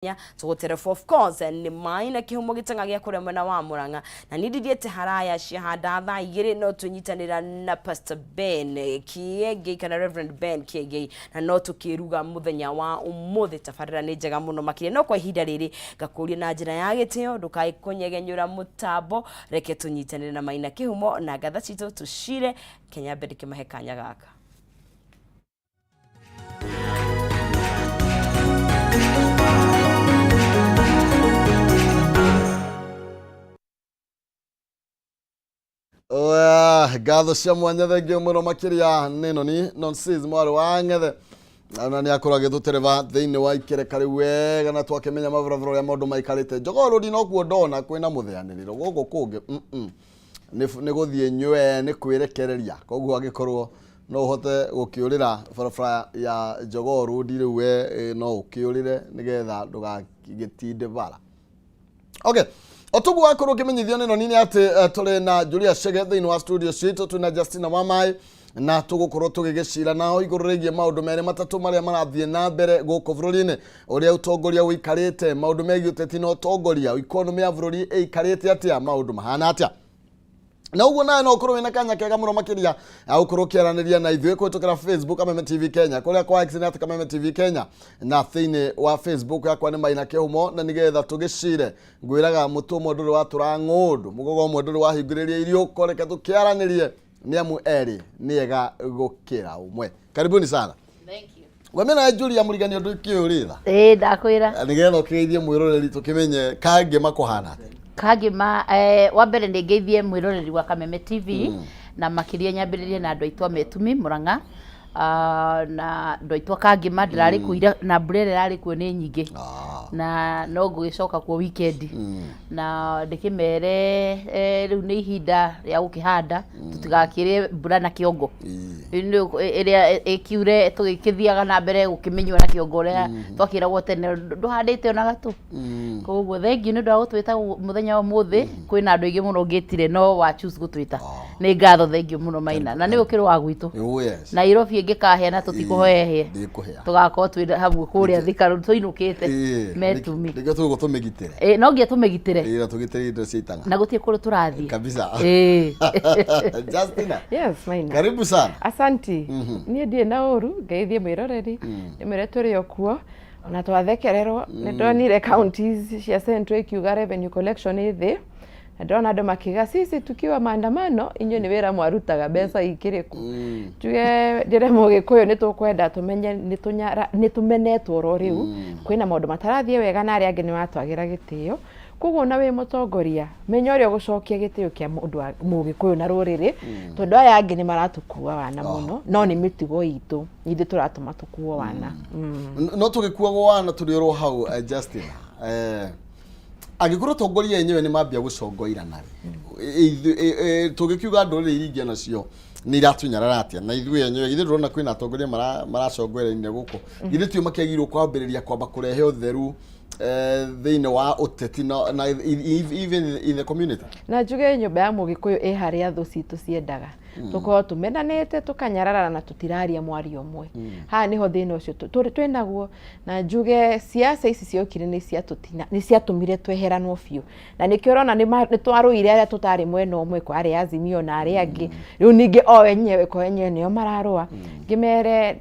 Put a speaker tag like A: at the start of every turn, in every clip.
A: Tũgũtereba of course nĩ maĩ na kĩhumo gĩtang'a gĩa kũrĩa mwena wa Mũrang'a, na niĩ ndithiĩte haraya ciahanda thaa 2 no twĩnyitanĩra na Pastor Ben Kiengei kana Reverend Ben Kiengei, na no tũkĩruga mũthenya wa ũmũthĩ. Tabarĩra nĩ njega mũno makĩria, no kwa ihinda rĩrĩ ngakũria na njĩra ya gĩtĩo ndũkae kũnyegenyũra mũtambo, reke tũnyitanĩre na Maina Kĩhumo na ngatha citũ tũcire Kenya mbere kĩmahe kanya gaka.
B: Ngatho cia mwanya, thengio mũno makĩria. Nĩno ni nonsis mwarĩ wa ng'ethe na nĩ akorwo agĩtũtereba thĩinĩ wa ikereka rĩu wega, na twakĩmenya mabarabara ũrĩa maũndũ maikarĩte. Njogoo rũri nokuo ndona kwĩna mũtheanĩrĩro gũkũ kũngĩ nĩ gũthiĩ nywe nĩ kwĩrekereria, koguo angĩkorwo no ũhote gũkĩũrĩra barabara ya Jogoo Road rĩu we no ũkĩũrĩre nĩgetha ndũgagĩtinde bara. Okay, otugu wakorwo ũkĩmenyithio nĩ noni nĩ atĩ tũrĩ na Julia Chege thĩinĩ wa studio citũ, twĩna Justina Wamai, na tũgũkorwo tũgĩgĩcira nao igũrũ rĩgiĩ maũndũ merĩ matatũ marĩa marathiĩ na mbere gũkũ bũrũri-inĩ, ũrĩa ũtongoria ũikarĩte, maũndũ megiĩ ũteti na ũtongoria, economy ya bũrũri ĩikarĩte atĩa, maũndũ mahana atĩa. Na ũguo nawe no ũkorwo wĩna kanya kega mũno makĩria ya gũkorwo ũkĩaranĩria na ithuĩ kũhĩtũkĩra Facebook Kameme TV Kenya, kũrĩa kwa X nĩ at Kameme TV Kenya, na thĩinĩ wa Facebook yakwa nĩ Maina Kĩhumo, na nĩgetha tũgĩcire ngwĩraga mũtũ ũmwe ndũrĩ watũra ng'ũndũ, mũgogo ũmwe ndũrĩ wahingũrĩria irio, koreke tũkĩaranĩrie nĩ amu erĩ nĩ ega gũkĩra ũmwe. Karibuni sana.
C: Thank you.
B: Wamena Julia Mũrigani ũndũ kĩũrĩra.
C: Ĩĩ, ndakwĩra.
B: Nĩgetha ũkĩgeithie mwĩroreri tũkĩmenye kangĩma kũhana atĩa.
C: Kangĩma, wa mbere nĩ ngeithie mwĩroreri wa Kameme TV, na makĩria nyambĩrĩrie na andũ aitũ a Metumi Mũrang'a, na andũ aitũ a Kangĩma. Ndĩrarĩ kuo ira na mbura ĩrĩa ĩrarĩ kuo nĩ nyingĩ, na no ngũgĩcoka kuo weekend na ndĩkĩmere rĩu nĩ ihinda rĩa gũkĩhanda, tũtigakĩrĩe mbura na kĩongo. Rĩu nĩ ĩrĩa ĩkiure tũgĩkĩthiaga na mbere gũkĩmĩnyua na kĩongo, ũrĩa twakĩragwo tene ndũhandĩte ona gatũ. Koguo thengiũ nĩ ũndũ wa gũtwĩta mũthenya wa ũmũthĩ. Kwĩna andũ aingĩ mũno ngĩtire, no wa choose gũtwĩta, nĩ ngatho, thengiũ mũno Maina, na nĩ ũkĩrĩ wa gwitũ.
B: Oh yes.
C: Nairobi ĩngĩkahĩa na tũtikũhoya hĩe,
B: Ndĩkũhĩa.
C: Tũgakorwo twĩ hamwe kũrĩa Thika rĩu tũinũkĩte Metumi.
B: Nĩkĩo tũgũkũ tũmĩgitĩre.
C: Ĩ, no nginya tũmĩgitĩre.
B: Ĩ, na tũgitĩre indo cia itang'a.
C: Na gũtirĩ kũndũ tũrathiĩ.
B: Kabisa.
C: Ĩ.
B: Justina.
D: Yes, Maina.
B: Karibu sana.
D: Asanti. Niĩ ndirĩ na ũru, ngeithie mwĩroreri, ndĩmwĩre tũrĩ o kuo ona twathekererwo. Nĩ ndonire counties cia Central ikiuga revenue collection ĩ thĩ, na ndĩrona andũ makiuga sisi tukiwa maandamano, inyuĩ nĩ wĩra mwarutaga, mbeca ikĩrĩ kũ? Njuge ndĩre mũgĩkũyũ nĩ tũkwenda tũmenye nĩ tũmenetwo oro rĩu, kwĩna maũndũ matarathiĩ wega na arĩa angĩ nĩ matwagĩra gĩtĩo. Koguo ona wĩ mũtongoria, menya ũrĩa ũgũcokia gĩtĩo kĩa mũndũ wa mũgĩkũyũ na rũrĩrĩ, tondũ aya angĩ nĩ maratũkua wana mũno, no nĩ mĩtugo itũ ithuĩ tũratũma tũkuo wana.
B: No tũgĩkuagwo wana tũrĩ oro hau, Justina, angĩkorwo atongoria enyewe nĩ mambia gũcongoirana rĩ, tũgĩkiuga ndũrĩrĩ iria ingĩ nacio nĩ iratunyarara atĩa? Na ithuĩ enyewe ithuĩ ndĩrona kwĩna atongoria maracongoirania gũkũ, githĩ tio makĩagĩrĩirwo kwambĩrĩria kwamba kũrehe ũtheru thĩinĩ wa ũteti na even in the community?
D: Na njuge nyũmba ya mũgĩkũyũ ĩ harĩa thũ citũ ciendaga tũkorwo tũmenanĩte, tũkanyararana na tũtiraria mwario ũmwe. Haha nĩho thĩna ũcio twĩnaguo. Na njuge siasa ici ciokire nĩ ciatũmire tweheranwo biũ, na nĩkĩo ũrona nĩ twarũire arĩa tũtarĩ mwena ũmwe, kwa arĩa Azimio na arĩa angĩ. Rĩu ningĩ o enyewe kwa enyewe nĩo mararũa. Ngĩmere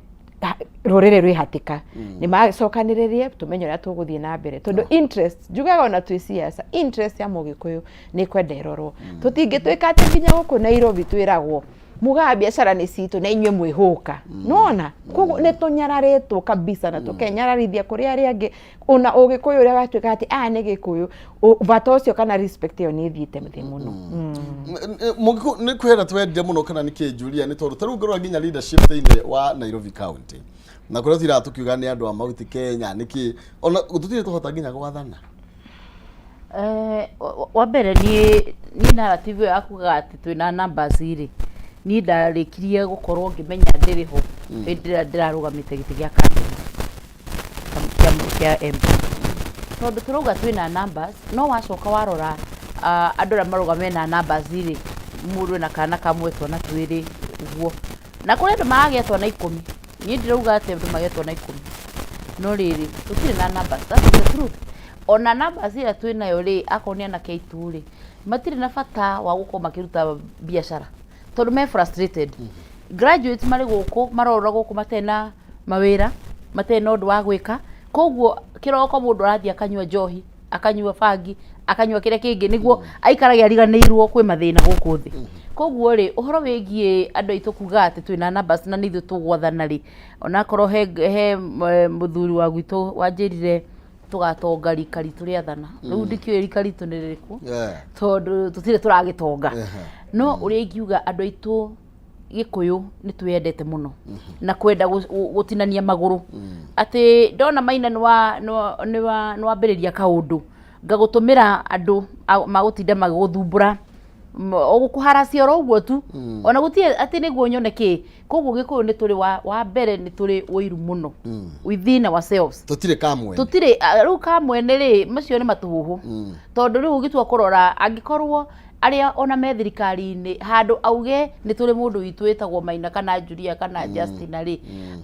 D: rũrĩrĩ rwĩ hatĩka, nĩ macokanĩrĩrie tũmenye ũrĩa tũgũthiĩ na mbere, tondũ interest, njugaga ona twĩ siasa, interest ya mũgĩkũyũ nĩ kwenda ĩrorwo. Tũtingĩtuĩka atĩ nginya gũkũ Nairobi twĩragwo mugaga biacara nĩ citũ na inyuĩ mwĩhũka nona. Koguo nĩ tũnyararĩtwo kabisa na tũkenyararithia kũrĩ arĩa angĩ, ona ũgĩkũyũ ũrĩa watuĩka atĩ aya nĩ gĩkũyũ, bata ũcio kana respect ĩyo nĩ ĩthiĩte thĩ mũno.
B: Nĩ kwenda twendire mũno kana nĩ kĩ, Julia? Nĩ tondũ ta rĩu ngĩrora nginya leadership thĩinĩ wa Nairobi County na kũrĩa tũtiraga tũkiuga nĩ andũ a Mount Kenya, nĩkĩ ona tũtirĩ tũhota nginya gwathana?
C: Wa mbere niĩ narrative ĩyo ya kugaga atĩ twĩna numbers rĩ, niĩ ndarĩkirie gũkorwo ngĩmenya ndĩrĩ ho hĩndĩ ĩrĩa ndĩrarũgamĩte gĩtĩ gĩa kambĩni kĩa MP, tondũ tũrauga twĩna numbers, no wacoka warora andũ arĩa marauga mena numbers rĩ, mũndũ ena kana kamwe, twana twĩrĩ ũguo, na kũrĩ andũ maragĩa twana 10. Niĩ ndirauga atĩ andũ magĩe twana 10. No rĩrĩ, tũtirĩ na numbers, that is the truth. Ona numbers ĩrĩa twĩ nayo rĩ, akorwo nĩ anake aitũ rĩ, matirĩ na bata wa gũkorwo makĩruta biacara tondũ me frustrated. Graduates marĩ gũkũ, marorũra gũkũ matarĩ na mawĩra, matarĩ na ũndũ wa gwĩka, koguo kĩroko mũndũ arathiĩ akanyua njohi, akanyua bangi, akanyua kĩrĩa kĩngĩ nĩguo aikarage ariganĩirwo kwĩ mathĩna gũkũ thĩ. Koguo rĩ, ũhoro wĩgiĩ andũ aitũ kuga atĩ twĩna numbers na nĩ ithuĩ tũgwathana rĩ, onakorwo he mũthuri wa gwitũ wanjĩrire tũgatonga rika ritũ rĩathana, rĩu ndikĩũĩ rika ritũ nĩ rĩrĩkũ, tondũ tũtirĩ tũragĩtonga. No ũrĩa ingiuga andũ aitũ Gĩkũyũ nĩ twĩyendete mũno na kwenda gũtinania magũrũ, atĩ ndona Maina nĩ wambĩrĩria kaũndũ, ngagũtũmĩra andũ magũtinda magĩgũthumbũra, ũgũkũharacia oro ũguo tu, ona gũtirĩ atĩ nĩguo nyone kĩ. Koguo Gĩkũyũ nĩ tũrĩ wa mbere nĩ tũrĩ ũiru mũno within ourselves.
B: Tũtirĩ kamwene.
C: Tũtirĩ rĩu kamwene rĩ, macio nĩ matũhũhũ, tondũ rĩu ũgĩtua kũrora angĩkorwo arĩa ona me thirikari-inĩ handũ auge nĩ tũrĩ mũndũ witũ wĩtagwo Maina kana Julia kana Justina rĩ,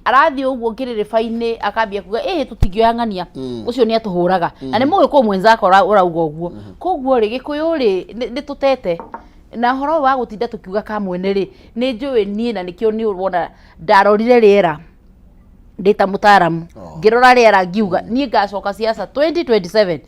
C: arathiĩ ũguo kĩrĩrĩba-inĩ akambia kuga ĩhĩ tũtingĩoya ng'ania, ũcio nĩ atũhũraga, na nĩ mũgĩkũyũ mwenzako ũrauga ũguo. Koguo rĩ, Gĩkũyũ rĩ, nĩ tũtete na ũhoro ũyũ wa gũtinda tũkiuga kamwene rĩ, nĩ njũĩ niĩ, na nĩkĩo nĩ wona ndarorire rĩera ndĩ ta mũtaaramu. Ngĩrora rĩera ngiuga niĩ ngacoka siasa 2027.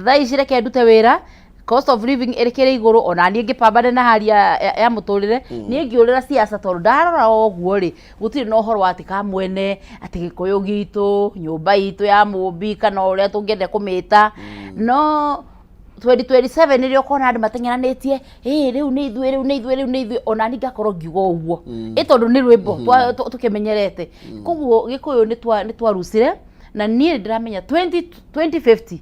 C: Thaa ici reke ndute wĩra, cost of living ĩrĩkĩrĩ igũrũ, ona niĩ ngĩpambane na hali ya mũtũrĩre. Niĩ ngĩũrĩra siasa tondũ ndarora o ũguo rĩ, gũtirĩ na ũhoro wa atĩ kamwene, atĩ Gĩkũyũ gitũ, nyũmba itũ ya mũmbi, kana ũrĩa tũngĩenda kũmĩta. No 2027 nĩrĩo ũkona andũ mateng'eranĩtie, ĩ rĩu nĩ ithuĩ, rĩu nĩ ithuĩ, rĩu nĩ ithuĩ. Ona niĩ ngakorwo ngiuga ũguo ĩ tondũ nĩ rwĩmbo tũkĩmenyerete. Koguo Gĩkũyũ nĩ twarucire, na niĩ ndĩramenya 2050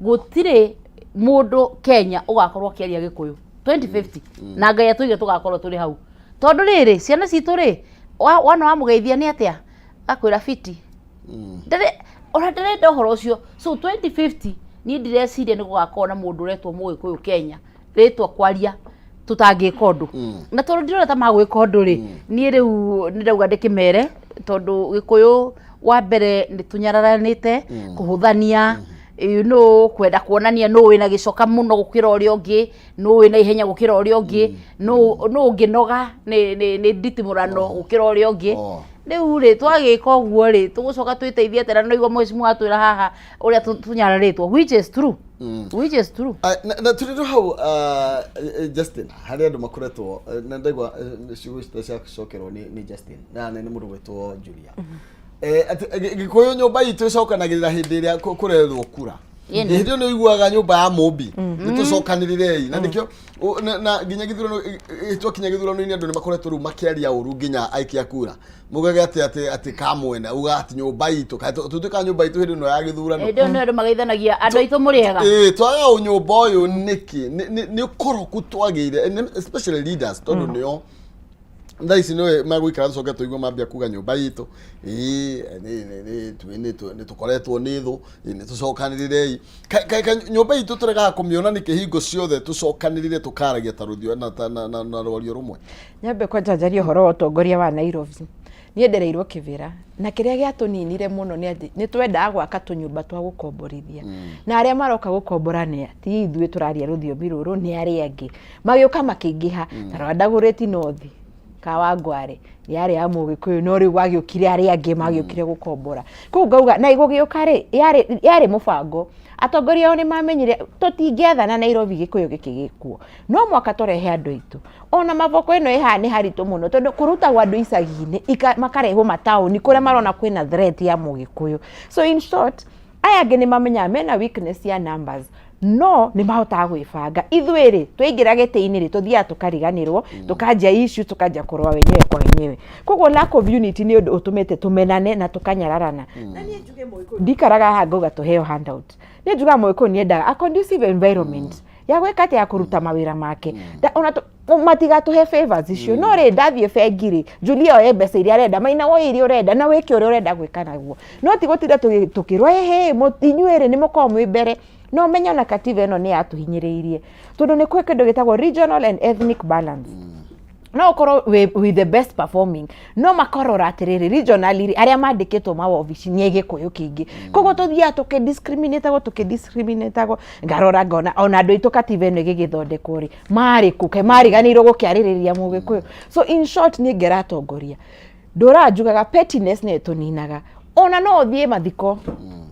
C: gũtirĩ mũndũ Kenya ũgakorwo akĩaria Gĩkũyũ 2050, na Ngai atũige tũgakorwo tũrĩ hau, tondũ rĩrĩ, ciana citũ rĩ, wana wamũgeithia nĩ atĩa, akwĩra fiti. Ndarĩ ona ndarenda ũhoro ũcio. So 2050 niĩ ndireciria nĩ gũgakorwo na mũndũ ũretwo Mũgĩkũyũ Kenya, rĩtwa kwaria tũtangĩka ũndũ. Na tondũ ndirona ta magwĩka ũndũ rĩ, niĩ rĩu nĩ ndauga ndĩkĩmere, tondũ Gĩkũyũ wa mbere nĩ tũnyararanĩte, kũhũthania, kwenda kuonania nũ wĩna gĩcoka mũno gũkĩra ũrĩa ũngĩ, nũ wĩna ihenya gũkĩra ũrĩa ũngĩ, nũ ũngĩnoga nĩ nditimũrano gũkĩra ũrĩa ũngĩ. Rĩu rĩ, twagĩka ũguo rĩ, tũgũcoka twĩteithie atĩa? Na no igua mheshimiwa atwĩra haha ũrĩa tũnyararĩtwo, which is true, which is true.
B: Na tũrĩ hau, Justin, harĩ andũ makoretwo na ndaigua ciugo ici ciacokerwo nĩ Justin na nĩ mũndũ gwĩtwo Julia. Atĩ Gĩkũyũ nyũmba itũ ĩcokanagĩrĩra hĩndĩ ĩrĩa kũrethwo kura.
C: Ĩni.
B: Hĩndĩ ĩyo nĩ ũiguaga nyũmba ya mũmbi nĩ tũcokanĩrĩrei, na nĩkĩo na nginya gĩthurano twakinya gĩthurano-inĩ andũ nĩ makoretwo rĩu makĩaria ũru nginya aikia kura mugage atĩ kamwene uga atĩ nyũmba itũ kaĩ tũtuĩkaga nyũmba itũ hĩndĩ ĩno ya gĩthurano.
C: Hĩndĩ ĩyo nĩ andũ mageithanagia, andũ aitũ mũrĩ ega.
B: Ĩĩ, twaga ũnyũmba ũyũ nĩkĩ? Nĩ ũkoroku twagĩire, especially leaders, tondũ nĩo thaa ici nĩwe magũikara tũcoke tũigue mambia kuga nyũmba itũ, ĩĩ, nĩ tũkoretwo nĩ thũ, ĩĩ, nĩ tũcokanĩrĩrei. Nyũmba itũ tũregaga kũmĩona nĩkĩ hingo ciothe tũcokanĩrĩre tũkaragia ta rũthio na rwario rũmwe?
D: Nyambe kwanja njarie ũhoro wa ũtongoria wa Nairobi. Niĩ ndereirwo Kĩbĩra, na kĩrĩa gĩatũninire mũno nĩ atĩ nĩ twendaga gwaka tũnyũmba twa gũkomborithia, na arĩa maroka gũkombora nĩ ti ithuĩ tũraria rũthiomi rũrũ, nĩ arĩa angĩ magĩũka makĩingĩha. Ta rora Ndagũrĩti North, Kawangware yarĩ ya Mũgĩkũyũ, no rĩu gwagĩũkire arĩa angĩ magĩũkire gũkombora kũu. Ngauga na gũgĩũka rĩ, yarĩ mũbango. Atongoria ao nĩ mamenyire tũtingĩathana Nairobi Gĩkũyũ gĩkĩ gĩkuo, no mwaka tũrehe andũ aitũ. Ona maboko ĩno ĩ haha nĩ haritũ mũno, tondũ kũrutagwo andũ icagi-inĩ makarehwo mataũni kũrĩa marona kwĩna threat ya Mũgĩkũyũ. So in short, aya angĩ nĩ mamenyaga mena weakness ya numbers, no nĩ mahotaga gwĩbanga. Ithuĩ rĩ, twaingĩra gĩtĩ-inĩ rĩ, tũthiaga tũkariganĩrwo, tũkanjia issue, tũkanjia kũrũa wenyewe kwa wenyewe. Koguo lack of unity nĩ ũndũ ũtũmĩte tũmenane na tũkanyararana. Na niĩ njuge Mũgĩkũyũ ndikaraga haha ngauga tũheo handout. Niĩ njugaga Mũgĩkũyũ nĩ endaga a conducive environment ya gwĩka atĩa, ya kũruta mawĩra make. Ona matigatũhe favors icio. No rĩ, ndathiĩ bengi rĩ, Julia oye mbeca iria arenda, Maina woye iria ũrenda, na wĩke ũrĩa ũrenda gwĩka naguo, no ti gũtinda tũkĩrwo ĩhĩ inyuĩ rĩ, nĩ mũkoragwo mwĩ mbere. No ũmenye ona katiba ĩno nĩ yatũhinyĩrĩirie, tondũ nĩ kwĩ kĩndũ gĩtagwo regional and ethnic balance. No ũkorwo wĩ the best performing, no makarora atĩrĩrĩ, regionally rĩ, arĩa mandĩkĩtwo mawobici nĩ Gĩkũyũ kĩingĩ. Koguo tũthiaga tũkĩdiscriminatagwo, tũkĩdiscriminatagwo. Ngarora ngona ona andũ aitũ katiba ĩno ĩgĩgĩthondekwo rĩ, marĩ kũ? Kaĩ mariganĩirwo gũkĩarĩrĩria Mũgĩkũyũ? So in short, niĩ ngĩratongoria ndũraga njugaga pettiness nĩyo ĩtũninaga. Ona no ũthiĩ mathiko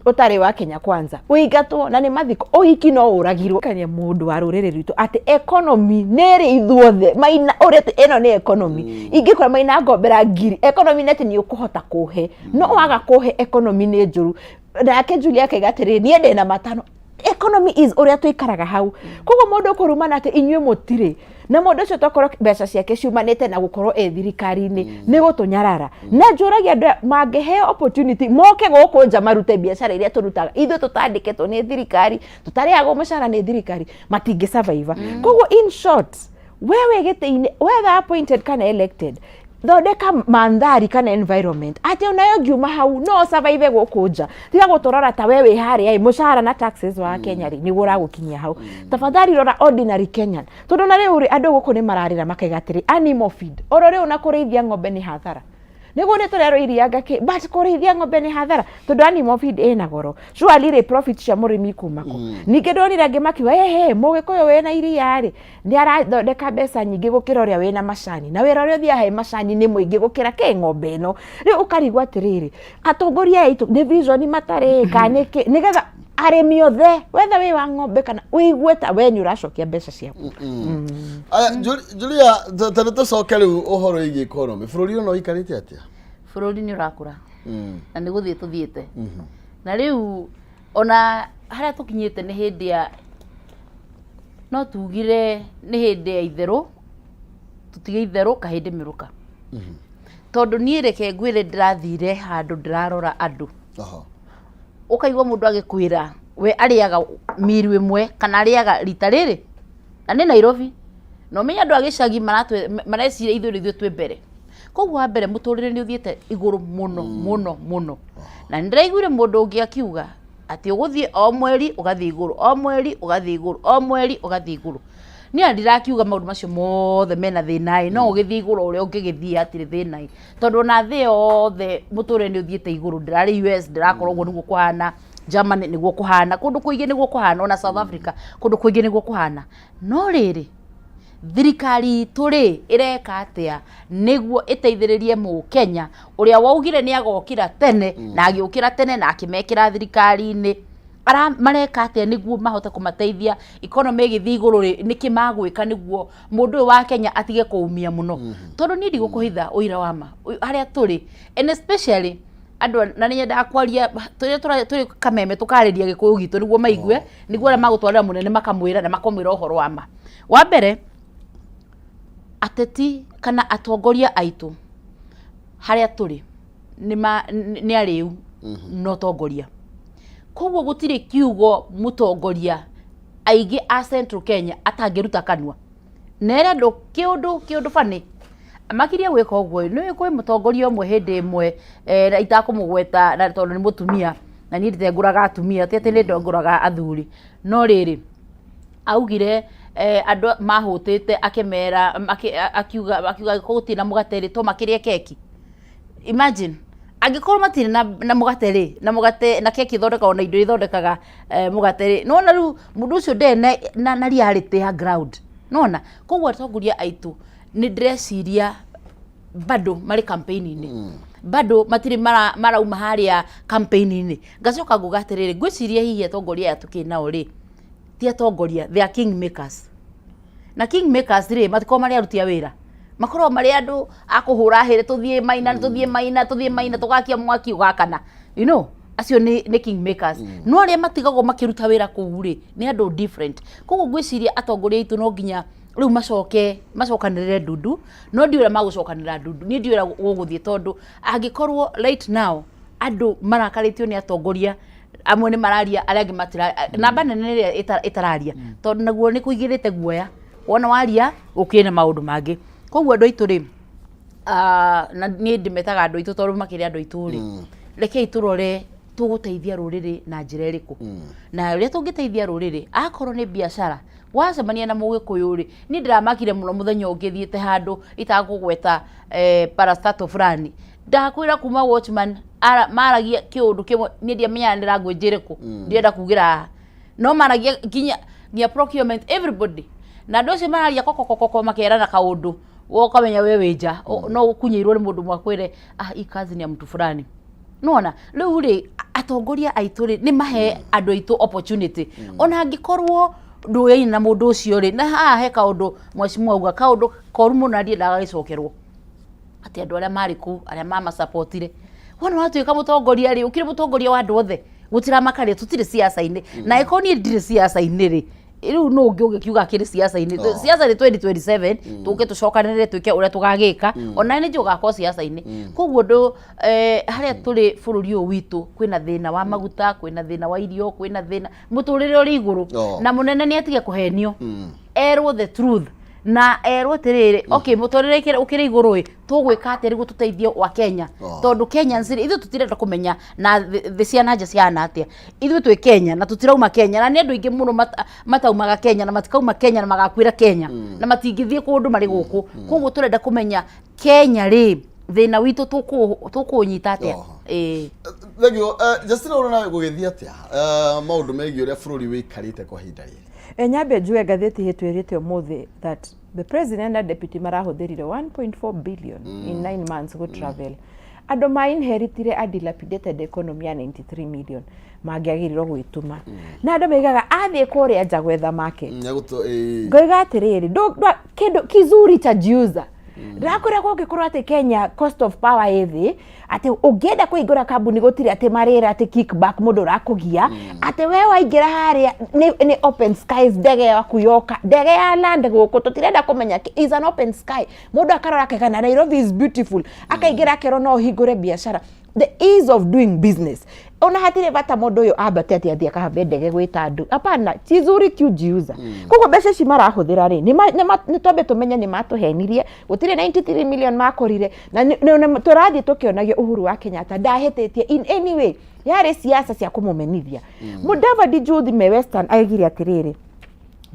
D: ũtarĩ wa Kenya Kwanza, ũingatwo, na nĩ mathiko. Ũhiki no ũragirwo kanya mũndũ wa rũrĩrĩ rwitũ atĩ economy nĩ ĩrĩ ithuothe maina ũrĩa atĩ ĩno nĩ economy. Ingĩkora maina ngombera ngiri, economy nĩ atĩ nĩ ũkũhota kũhe, no waga kũhe, economy nĩ njũru. Nake Julia akaiga atĩrĩrĩ, niĩ ndĩna matano. Economy is ũrĩa tũikaraga hau. Koguo mũndũ kũrumana atĩ inyuĩ mũtirĩ na mũndũ ũcio, tokorwo mbeca ciake ciumanĩte na gũkorwo ĩ thirikari-inĩ, nĩ gũtũnyarara. Na njũragia andũ aya mangĩheo opportunity moke gũkũ nja marute biacara iria tũrutaga ithuĩ tũtandĩkĩtwo nĩ thirikari, tũtarĩhagwo mũcara nĩ thirikari, matingĩ survive. Koguo in short, wewe gĩtĩ-inĩ, whether appointed kana elected, thondeka mandhari kana environment atĩ onayo ngiuma hau no survive gũkũ nja. Tiga gũtũrora ta we wĩ harĩa ĩ mũcara na taxes wa Kenya rĩ, nĩguo ũragũkinyia hau. Tafadhali rora ordinary Kenyan, tondũ na rĩu rĩ, andũ gũkũ nĩ mararĩra makaiga atĩrĩ, animal feed oro rĩu na kũrĩithia ng'ombe nĩ hathara. Nĩguo nĩ tũrerwo iria ngakĩ, but kũrĩithia ng'ombe nĩ hathara tondũ animal feed ĩna goro. Surely rĩ, profit cia mũrĩmi kuma kũ? Ningĩ ndonire angĩ makiuga, ehe, Mũgĩkũyũ wĩna iria rĩ, nĩ arathondeka mbeca nyingĩ gũkĩra ũrĩa wĩna macani, na wĩra ũrĩa ũthiaga he macani nĩ mũingĩ gũkĩra kĩ ng'ombe ĩno. Rĩu ũkarigwo atĩrĩrĩ, atongoria aya aitũ nĩ vision matarĩ kana nĩkĩ, nĩgetha arĩmi othe, wetha wĩ wa ng'ombe kana ũigue ta we nĩ ũracokia mbeca ciaku.
B: Aya, Julia, ta nĩ tũcoke rĩu ũhoro wĩgiĩ economy. Bũrũri ũyũ no ũikarĩte atĩa?
C: Bũrũri nĩ ũrakũra na nĩ gũthiĩ tũthiĩte, na rĩu ona harĩa tũkinyĩte nĩ hĩndĩ ya, no tugire nĩ hĩndĩ ya itherũ, tũtige itherũ kahĩndĩ mĩrũka, tondũ niĩ reke ngwĩre, ndĩrathire handũ ndĩrarora andũ, ũkaigua mũndũ agĩkwĩra we arĩaga miru ĩmwe kana arĩaga rita rĩrĩ, na nĩ Nairobi. Na ũmenye andũ a gĩcagi mareciria ithuĩ nĩ ithuĩ twĩ mbere. Koguo wa mbere, mũtũrĩre nĩ ũthiĩte igũrũ mũno mũno mũno, na nĩ ndĩraiguire mũndũ ũngĩ akiuga atĩ ũgũthiĩ o mweri ũgathiĩ igũrũ, o mweri ũgathiĩ igũrũ, o mweri ũgathiĩ igũrũ. Niĩ ndirakiuga maũndũ macio mothe mena thĩna ĩ, no ũgĩthiĩ igũrũ ũrĩa ũngĩgĩthiĩ hatirĩ thĩna ĩ, tondũ ona thĩ yothe mũtũrĩre nĩ ũthiĩte igũrũ. Ndĩrarĩ US, ndĩrakorwo ũguo nĩguo kũhana, Germany nĩguo kũhana, kũndũ kũingĩ nĩguo kũhana, ona South Africa kũndũ kũingĩ nĩguo kũhana. No rĩrĩ, thirikari itũ rĩ, ĩreka atĩa nĩguo ĩteithĩrĩrie Mũkenya ũrĩa waugire nĩ agokĩra tene na agĩũkĩra tene na akĩmekĩra thirikari-inĩ? Ara mareka atĩa nĩguo mahote kũmateithia? Economy ĩgĩthiĩ igũrũ rĩ, nĩkĩ magwĩka nĩguo mũndũ ũyũ wa Kenya atige kũumia mũno? Tondũ niĩ ndigũkũhitha ũira wa ma, harĩa tũrĩ, and especially andũ na nĩ nyendaga kwaria tũrĩa tũrĩ Kameme, tũkarĩria Gĩkũyũ gitũ nĩguo maigue, nĩguo arĩa magũtwarĩra mũnene makamwĩra na makamwĩra ũhoro wa ma. Wa mbere, ateti kana atongoria aitũ harĩa tũrĩ nĩ arĩu na ũtongoria, koguo gũtirĩ kiugo mũtongoria aingĩ a Central Kenya atangĩruta kanua na ere andũ kĩũndũ kĩũndũ bani makirie gwĩka ũguo. Nĩ kwĩ mũtongoria ũmwe hĩndĩ ĩmwe, na itakũmũgweta na tondũ nĩ mũtumia na niĩ nditengũraga atumia, ti atĩ nĩ ndongũraga athuri, no rĩrĩ, augire, andũ mahũtĩte, akĩmera akiuga angĩkorwo gũtirĩ na mũgate rĩ, to makĩrĩe keki. Imagine, angĩkorwo matirĩ na mũgate rĩ, na mũgate na keki ithondekagwo na indo ithondekaga mũgate rĩ, nĩwona rĩu mũndũ ũcio ndarĩ na reality ya ground. Nĩwona, koguo atongoria aitũ nĩ ndĩreciria bado marĩ campaign-inĩ, bado matirĩ marauma harĩa campaign-inĩ. Ngacoka nguga atĩrĩrĩ, ngwĩciria hihi atongoria aya tũkĩ nao rĩ, ti atongoria, they are king makers. Na king makers rĩ, matikoragwo marĩ aruti a wĩra, makoragwo marĩ andũ a kũhũra hĩrĩ, tũthiĩ maina, tũthiĩ maina, tũthiĩ maina, tũgakia mwaki ũgakana, acio nĩ king makers. No arĩa matigagwo makĩruta wĩra kũu rĩ, nĩ andũ different. Koguo ngwĩciria atongoria aitũ no nginya rĩu macoke macokanĩrĩre ndundu, no ndiũĩ ũrĩa magũcokanĩrĩra ndundu, niĩ ndiũĩ ũrĩa gũgũthiĩ, tondũ angĩkorwo right now andũ marakarĩtio nĩ atongoria amwe nĩ mararia, arĩa angĩ matira, namba nene ĩrĩa ĩtararia, tondũ naguo nĩ kũigĩrĩte guoya, wona waria gũkĩrĩ na maũndũ mangĩ. Koguo andũ aitũ rĩ, na niĩ ndĩmetaga andũ aitũ tondũ makĩrĩ andũ aitũ rĩ, rekei tũrore tũgũteithia rũrĩrĩ na njĩra ĩrĩkũ, na ũrĩa tũngĩteithia rũrĩrĩ. Akorwo nĩ biacara, Wacemania na Mũgĩkũyũ rĩ, niĩ ndĩramakire mũno mũthenya ũngĩ thiĩte handũ itakũgweta parastatal fulani, ndakwĩra kuma watchman maragia kĩũndũ kĩmwe, niĩ ndiamenyaga nĩ language ĩrĩkũ, ndirenda kugĩra haha, no maragia nginya procurement, everybody, na andũ acio mararia kokokokoko makerana kaũndũ, we ũkamenya we wĩ nja, no ũkunyĩirwo nĩ mũndũ mwakwĩre, "Ah, hii kazi ni ya mtu fulani." Nona rĩu rĩ, atongoria aitũ rĩ, nĩ mahe andũ aitũ opportunity, ona angĩkorwo ndũyaine na mũndũ ũcio rĩ. Na haha he kaũndũ mheshimiwa auga, kaũndũ koru mũno, na ndiendaga gagĩcokerwo, atĩ andũ arĩa marĩ kũu, arĩa mamacapotire. Wona watuĩka mũtongoria rĩ, ũkĩrĩ mũtongoria wa andũ othe, gũtiramakaria tũtirĩ siasa-inĩ. Na ĩkorwo niĩ ndirĩ siasa-inĩ rĩ, rĩu nũ ũngĩ ũgĩkiuga akĩrĩ siasa-inĩ?
B: Oh.
C: Siasa nĩ 2027, tũke tũcokanĩrĩre, twĩke ũrĩa tũgagĩka. Ona nĩ njũĩ ũgakorwo siasa-inĩ. Koguo ndũ harĩa tũrĩ bũrũri ũyũ witũ, kwĩna thĩna wa maguta, kwĩna thĩna wa irio, kwĩna thĩna mũtũrĩre ũrĩ igũrũ.
B: Oh.
C: Na mũnene nĩ atige kũhenio, erwo the truth, na erwo atĩrĩrĩ, okay, mũtũrĩre ũkĩrĩ igũrũ ĩ, tũgwĩka atĩa nĩguo tũteithie wa Kenya?
B: Oh.
C: Tondũ Kenyans rĩ, ithuĩ tũtirenda kũmenya na thĩ cia na nja cihana atĩa. Ithuĩ twĩ Kenya na tũtirauma Kenya, na nĩ andũ aingĩ mũno mataumaga Kenya na matikauma Kenya na magakuĩra Kenya na matingĩthiĩ kũndũ marĩ gũkũ. Koguo tũrenda kũmenya Kenya rĩ, thĩna witũ tũkũũnyita atĩa?
B: Oh.
C: Ĩĩ.
B: Thengio. Justina, ũrona gũgĩthiĩ atĩa maũndũ megiĩ ũrĩa bũrũri wĩikarĩte kwa ihinda rĩrĩ?
D: Nyambe njuge ngathĩti ĩtwĩrĩte ũmũthĩ that the president na deputy marahũthĩrire 1.4 billion in 9 months go travel. Andũ ma inheritire a dilapidated economy ya 93 million mangĩagĩrĩirwo gwĩtũma, na andũ maigaga athiĩ kũrĩa nja gwetha market. Ngoiga atĩrĩrĩ, kĩndũ kizuri cha jiuza. Ndĩrakwĩra, kũngĩkorwo atĩ Kenya cost of power ĩ thĩ, atĩ ũngĩenda kũhingũra kambuni gũtirĩ atĩ marĩra atĩ kickback mũndũ ũrakũgia, atĩ we waingĩra harĩa nĩ open skies, ndege yaku yoka, ndege ya land gũkũ tũtirenda kũmenya is an open sky. Mũndũ akarora akegana Nairobi is beautiful, akaingĩra akerwo no ũhingũre biacara, the ease of doing business. Ona hatirĩ bata mũndũ ũyũ ambate atĩ athiĩ akahambe ndege gwĩta andũ, hapana. Kizuri kiujiuza. Koguo mbeca ici marahũthĩra rĩ, nĩ twambe tũmenye nĩ matũhenirie, gũtirĩ 93 million makorire, na tũrathiĩ tũkĩonagio Uhuru wa Kenyatta ndahĩtĩtie in any way, yarĩ siasa cia kũmũmenithia. Mudavadi Juthi me Western aigire atĩrĩrĩ,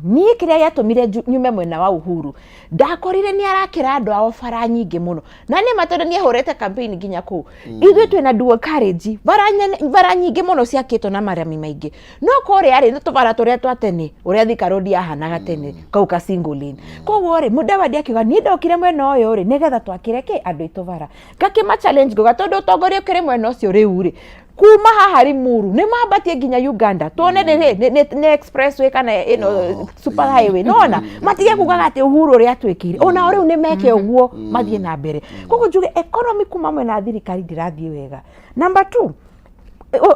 D: niĩ kĩrĩa gĩatũmire nyume mwena wa Uhuru, ndakorire nĩ arakĩra andũ ao bara nyingĩ mũno, na nĩ ma, tondũ nĩ ahũrĩte campaign nginya kũu. Ithuĩ twĩna dual carriage, bara bara nyingĩ mũno ciakĩtwo na marami maingĩ, no kũrĩa rĩ, nĩ tũbara tũrĩa twa tene, ũrĩa Thika Road yahanaga tene, kau ka single lane. Koguo rĩ, Mudavadi akiuga, niĩ ndokire mwena ũyũ rĩ, nĩgetha twakĩre kĩ andũ aitũ bara. Ngakĩma challenge ngoga, tondũ ũtongoria ũkĩrĩ mwena ũcio rĩu rĩ, kuma haha Limuru nĩ mambatie nginya Uganda, tuone nĩ expressway kana ĩno super highway. Nona matige kugaga atĩ Uhuru ũrĩa atwĩkĩire, onao rĩu nĩ meke ũguo, mathiĩ na mbere. Koguo njuge economy kuma mwena wa thirikari ndĩrathiĩ wega. Number two,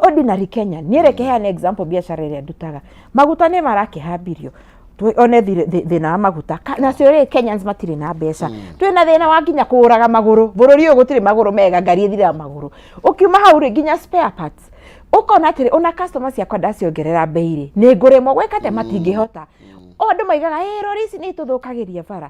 D: ordinary Kenya, niĩ reke heane example, biacara ĩrĩa ndutaga, maguta nĩ marakĩhambirio. One thĩna wa maguta. Nacio rĩ, Kenyans matirĩ na mbeca. Twĩna thĩna wa nginya kũgũraga magũrũ, bũrũri ũyũ gũtirĩ magũrũ mega, ngari ĩthiraga magũrũ. Ũkiuma hau rĩ, nginya spare parts, ũkona atĩrĩ, ona customer ciakwa ndaciongerera bei rĩ, nĩ ngũremwo gwĩka atĩa? Matingĩhota. O andũ maigaga, ĩ rori ici nĩ itũthũkagĩria bara.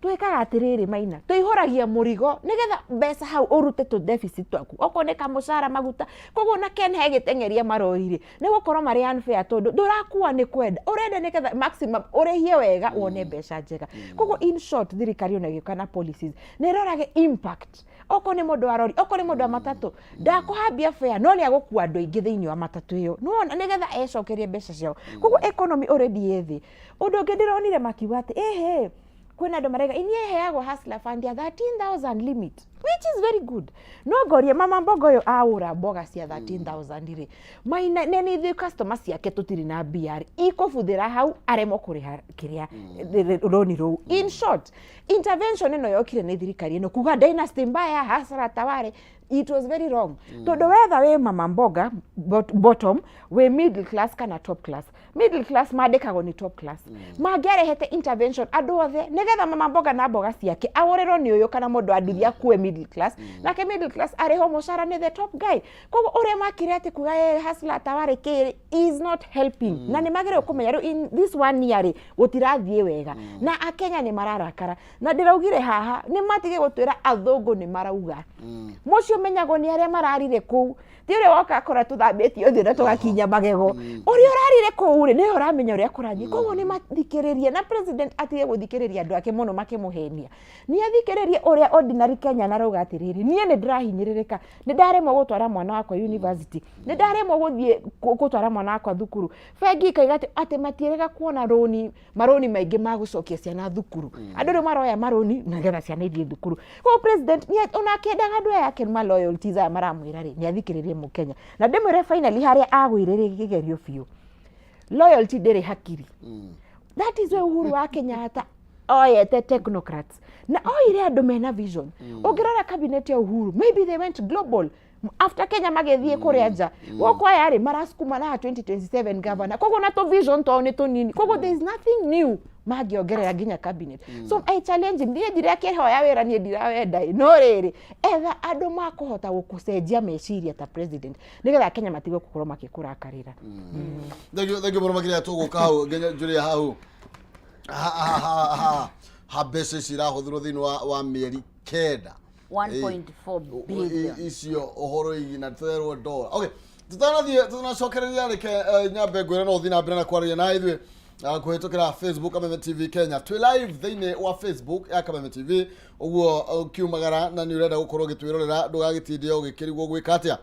D: Twĩkaga atĩrĩrĩ, Maina, tũihũragia mũrigo nĩgetha mbeca hau ũrute tũ deficit twaku, okorwo nĩ kamũcara, maguta. Koguo na Ken he gĩteng'eria marori rĩ, nĩ gũkorwo marĩ unfair, tondũ ndũrakua nĩ kwenda, ũrenda nĩgetha maximum ũrĩhie wega, wone mbeca njega. Koguo in short, thirikari ona ĩgĩũka na policies nĩ ĩrorage impact. Okorwo nĩ mũndũ wa rori, okorwo nĩ mũndũ wa matatũ, ndakũhambia fare, no nĩ agũkua andũ aingĩ thĩinĩ wa matatũ ĩyo, nĩwona, nĩgetha ecokerie mbeca ciao. Koguo economy already ĩ thĩ. Ũndũ ũngĩ ndĩronire makiuga atĩ ĩhĩ, kwĩna andũ maraiga inyuĩ heagwo hustler fund ya 13,000 limit, which is very good, no ngorie mama mboga ũyũ aũra mboga cia 13,000 rĩ, Maina, nĩ ithuĩ customer ciake tũtirĩ na mbia rĩ, ikũbuthĩra hau aremwo kũrĩha kĩrĩa rũni rũu. In short, intervention ĩno yokire nĩ thirikari ĩno kuga dynasty mbaya, hustler taware, it was very wrong, tondũ wetha wĩ mama mboga bottom, wĩ middle class kana top class, middle class mandĩkagwo nĩ top class. Mangĩarehete intervention andũ othe, nĩgetha mama mboga na mboga ciake agũrĩrwo nĩ ũyũ kana mũndũ anduthi akue middle class, nake middle class arĩhwo mũcara nĩ the top guy. Koguo ũrĩa makire atĩ kuga hustler taware kĩrĩ is not helping, na nĩ magĩrĩirwo kũmenya rĩu in this one year rĩ, gũtirathiĩ wega na Akenya nĩ mararakara. Na ndĩraugire haha nĩ matige gũtwĩra athũngũ nĩ marauga mũcio. ũmenyagwo nĩ arĩa mararire kũu, ti ũrĩa woka akora tũthambĩtie ũthiũ na tũgakinya magego. Ũrĩa ũrarire kũu rĩ, nĩwe ũramenya ũrĩa kũrathiĩ. Koguo nĩ mathikĩrĩrie, na president atige gũthikĩrĩria andũ ake mũno makĩmũhenia. Nĩ athikĩrĩrie ũrĩa ordinary Kenyan arauga atĩrĩrĩ, niĩ nĩ ndĩrahinyĩrĩrĩka, nĩ ndaremwo gũtwara mwana wakwa university, nĩ ndaremwo gũthiĩ gũtwara mwana wakwa thukuru. Bengi ikauga atĩ matiĩrĩga kuona rũni, marũni maingĩ ma gũcokia ciana thukuru. Andũ rĩu maroya marũni nĩgetha ciana ithiĩ thukuru. Koguo president ona akĩendaga andũ aya ake ma loyalties aya maramwĩra rĩ, nĩ athikĩrĩrie mũkenya. Na ndĩmwĩre finally harĩa agũire kĩgerio biũ, loyalty ndĩrĩ hakiri. That is why Uhuru wa Kenyatta oyete technocrats na oire andũ mena vision. Ũngĩrora cabinet ya Uhuru, maybe they went global after Kenya, magĩthiĩ kũrĩa nja. Gũkũ aya rĩ, marasukuma na 2027 governor, koguo na tũ vision twao nĩ tũnini, koguo there is nothing new mangĩongerera nginya cabinet. So I challenge him, niĩ ndirakĩhoya wĩra, niĩ ndirawenda ĩ, no rĩrĩ, etha andũ makũhota gũkũcenjia meciria ta president, nĩgetha Kenya matige gũkorwo makĩkũrakarĩra.
B: Thank you, thank you mũno makĩria. Tũgũka hau nginya Julia, hau ha mbeca ici irahũthĩrwo thĩinĩ wa mĩeri 9.
C: 1.4 billion.
B: Icio ũhoro igi na twerwo ndora. Okay, tutanathiĩ tutanacokereria, reke nyambe ngwĩre no ũthiĩ na mbere na kwaria na ithuĩ kũhĩtũkĩra Facebook Kameme TV Kenya. Twĩ live thĩinĩ wa Facebook ya Kameme TV. Ũguo ũkiumagara na nĩ ũrenda gũkorwo ũgĩtwĩrorera, ndũgagĩtinde ũgĩkĩrigwo gwĩka atĩa.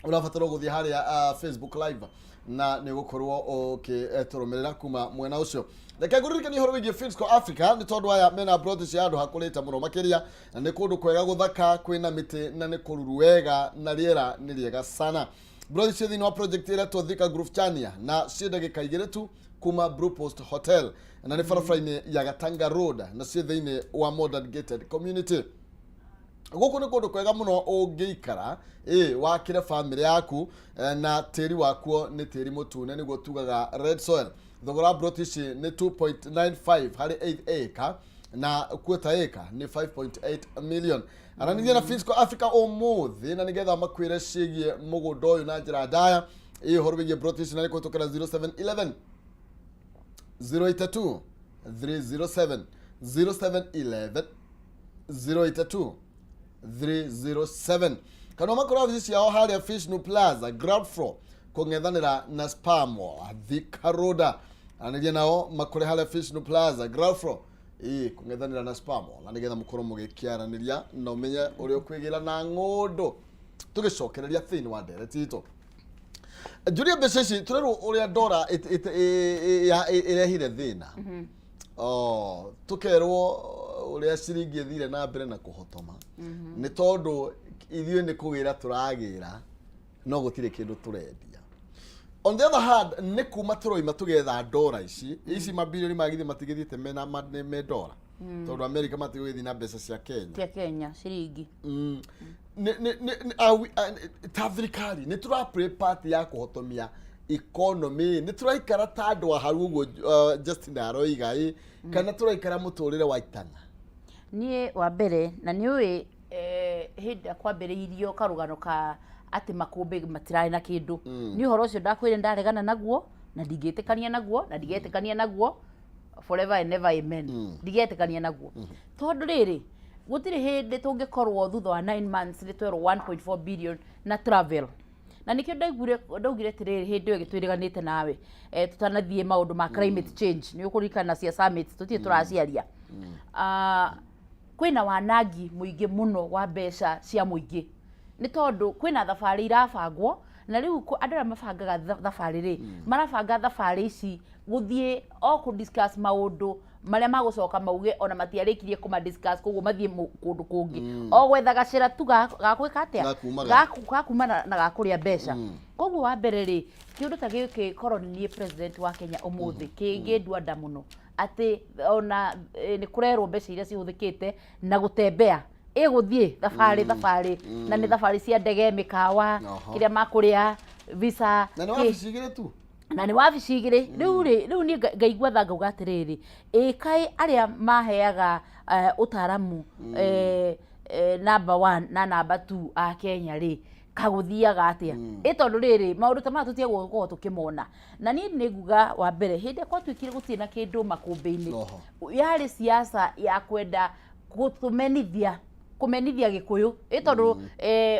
B: Ũrabatara gũthiĩ harĩa Facebook live na nĩ ũgũkorwo ũkĩtũrũmĩrĩra kuma mwena ũcio. Reke ngũririkanie ũhoro wĩgiĩ Finsco Africa, nĩ tondũ aya mena plot cia handũ hakũrĩte mũno makĩria, na nĩ kũndũ kwega gũthaka, kwĩna mĩtĩ na nĩ kũruru wega na rĩera nĩ rĩega sana. Plot ciĩ thĩinĩ wa project ĩretwo Thika Groove Chania, na ciĩ ndagĩka 2 tu kuma Blue Post Hotel, na nĩ barabara-inĩ ya Gatanga Road, na ciĩ thĩinĩ wa modern gated community. Gũkũ nĩ kũndũ kwega mũno ũngĩikara ĩ wakĩre famĩlĩ yaku, na tĩri wakuo nĩ tĩri mũtune, nĩguo tugaga red soil. Thogora wa plot ici nĩ 2.95 harĩ 8 acre, na quarter acre nĩ 5.8 million. Aranĩria na Fisco Africa ũmũthĩ na nĩgetha makwĩre ciĩgiĩ mũgũnda ũyũ na njĩra ndaya, ĩ ũhoro wĩgiĩ plot ici, na nĩ kũhĩtũkĩra 0711 082 307, 0711 082 307, kana makora wabici ciao harĩa Fishnu Plaza, ground floor, kũng'ethanĩra na Spamo, Thika Road. Aranĩria nao makũre harĩa Fishnu Plaza, ground floor, ĩ kũng'ethanĩra na Spamo, na nĩgetha mũkorwo mũgĩkĩaranĩria na ũmenye ũrĩa ũkwĩgĩra na ng'ũndũ. Tũgĩcokereria thĩinĩ wa ndereti itũ, Julia, mbeca ici tũrerwo ũrĩa ndora ĩrehire thĩna. Oh, tũkerwo ũrĩa ciringi ĩthire na mbere na kũhotoma nĩ tondũ ithuĩ nĩ kũgĩra tũragĩra no gũtirĩ kĩndũ tũrendia. On the other hand, nĩ kuma tũroima tũgetha ndora ici, ici mabilioni magithĩ matigĩthiĩte mena me ndora, tondũ America matigũgĩthiĩ na mbeca cia Kenya.
C: Cia Kenya ciringi.
B: Ta thirikari nĩ tũra play part ya kũhotomia economy? Nĩ tũraikara ta andũ a hau ũguo Justin aroiga ĩ, kana tũraikara mũtũrĩre wa itana?
C: Niĩ wa mbere, na nĩ ũĩ hĩndĩ ĩrĩa kwambĩrĩirio karũgano ka atĩ makũmbĩ matirarĩ na kĩndũ, nĩ ũhoro ũcio ndakwĩrire ndaregana naguo na ndingĩtĩkania naguo na ndigetĩkania naguo forever and ever, amen. Ndigetĩkania naguo tondũ rĩrĩ, gũtirĩ hĩndĩ tũngĩkorwo thutha wa 9 months nĩ twerwo 1.4 billion na travel. Na nĩkĩo ndaiguire ndaugire atĩrĩrĩ, hĩndĩ ĩyo ĩgĩtwĩrĩganĩte nawe, tũtanathiĩ maũndũ ma climate change, nĩ ũkũririkana cia summit tũtirĩ tũraciaria. Ah, kwĩna wanangi mũingĩ mũno wa mbeca cia mũingĩ, nĩ tondũ kwĩna thabarĩ irabangwo, na rĩu andũ arĩa mabangaga thabarĩ rĩ, marabanga thabarĩ ici gũthiĩ o kũ discuss maũndũ marĩa magũcoka mauge ona matiarĩkirie kũma discuss, koguo mathiĩ kũndũ kũngĩ o gwetha gacĩra tu ga gwĩka atĩa?
B: Ga kumagara.
C: Ga kuma na ga kũrĩa mbeca. Koguo wa mbere rĩ, kĩũndũ ta gĩkĩ, korwo nĩ niĩ president wa Kenya ũmũthĩ, kĩngĩndua nda mũno atĩ ona nĩ kũrerwo mbeca iria cihũthĩkĩte na gũtembea, ĩgũthiĩ thabarĩ, thabarĩ na nĩ thabarĩ cia ndege, mĩkawa, kĩrĩa makũrĩa, visa.
B: Na nĩ wabici 2 tu.
C: Na nĩ wabici 2. Rĩu rĩ, rĩu niĩ ngaigua tha, ngauga atĩrĩrĩ, ĩ kaĩ arĩa maheaga ũtaramu number one na number two a Kenya rĩ, kagũthiaga atĩa? Ĩ tondũ rĩrĩ, maũndũ ta maya tũtiagwo gũkorwo tũkĩmona. Na niĩ nĩ nguga wa mbere, hĩndĩ ĩrĩa gwatuĩkire gũtirĩ na kĩndũ makũmbĩ-inĩ, yarĩ siasa ya kwenda gũtũmenithia. Kũmenithia Gĩkũyũ ĩ tondũ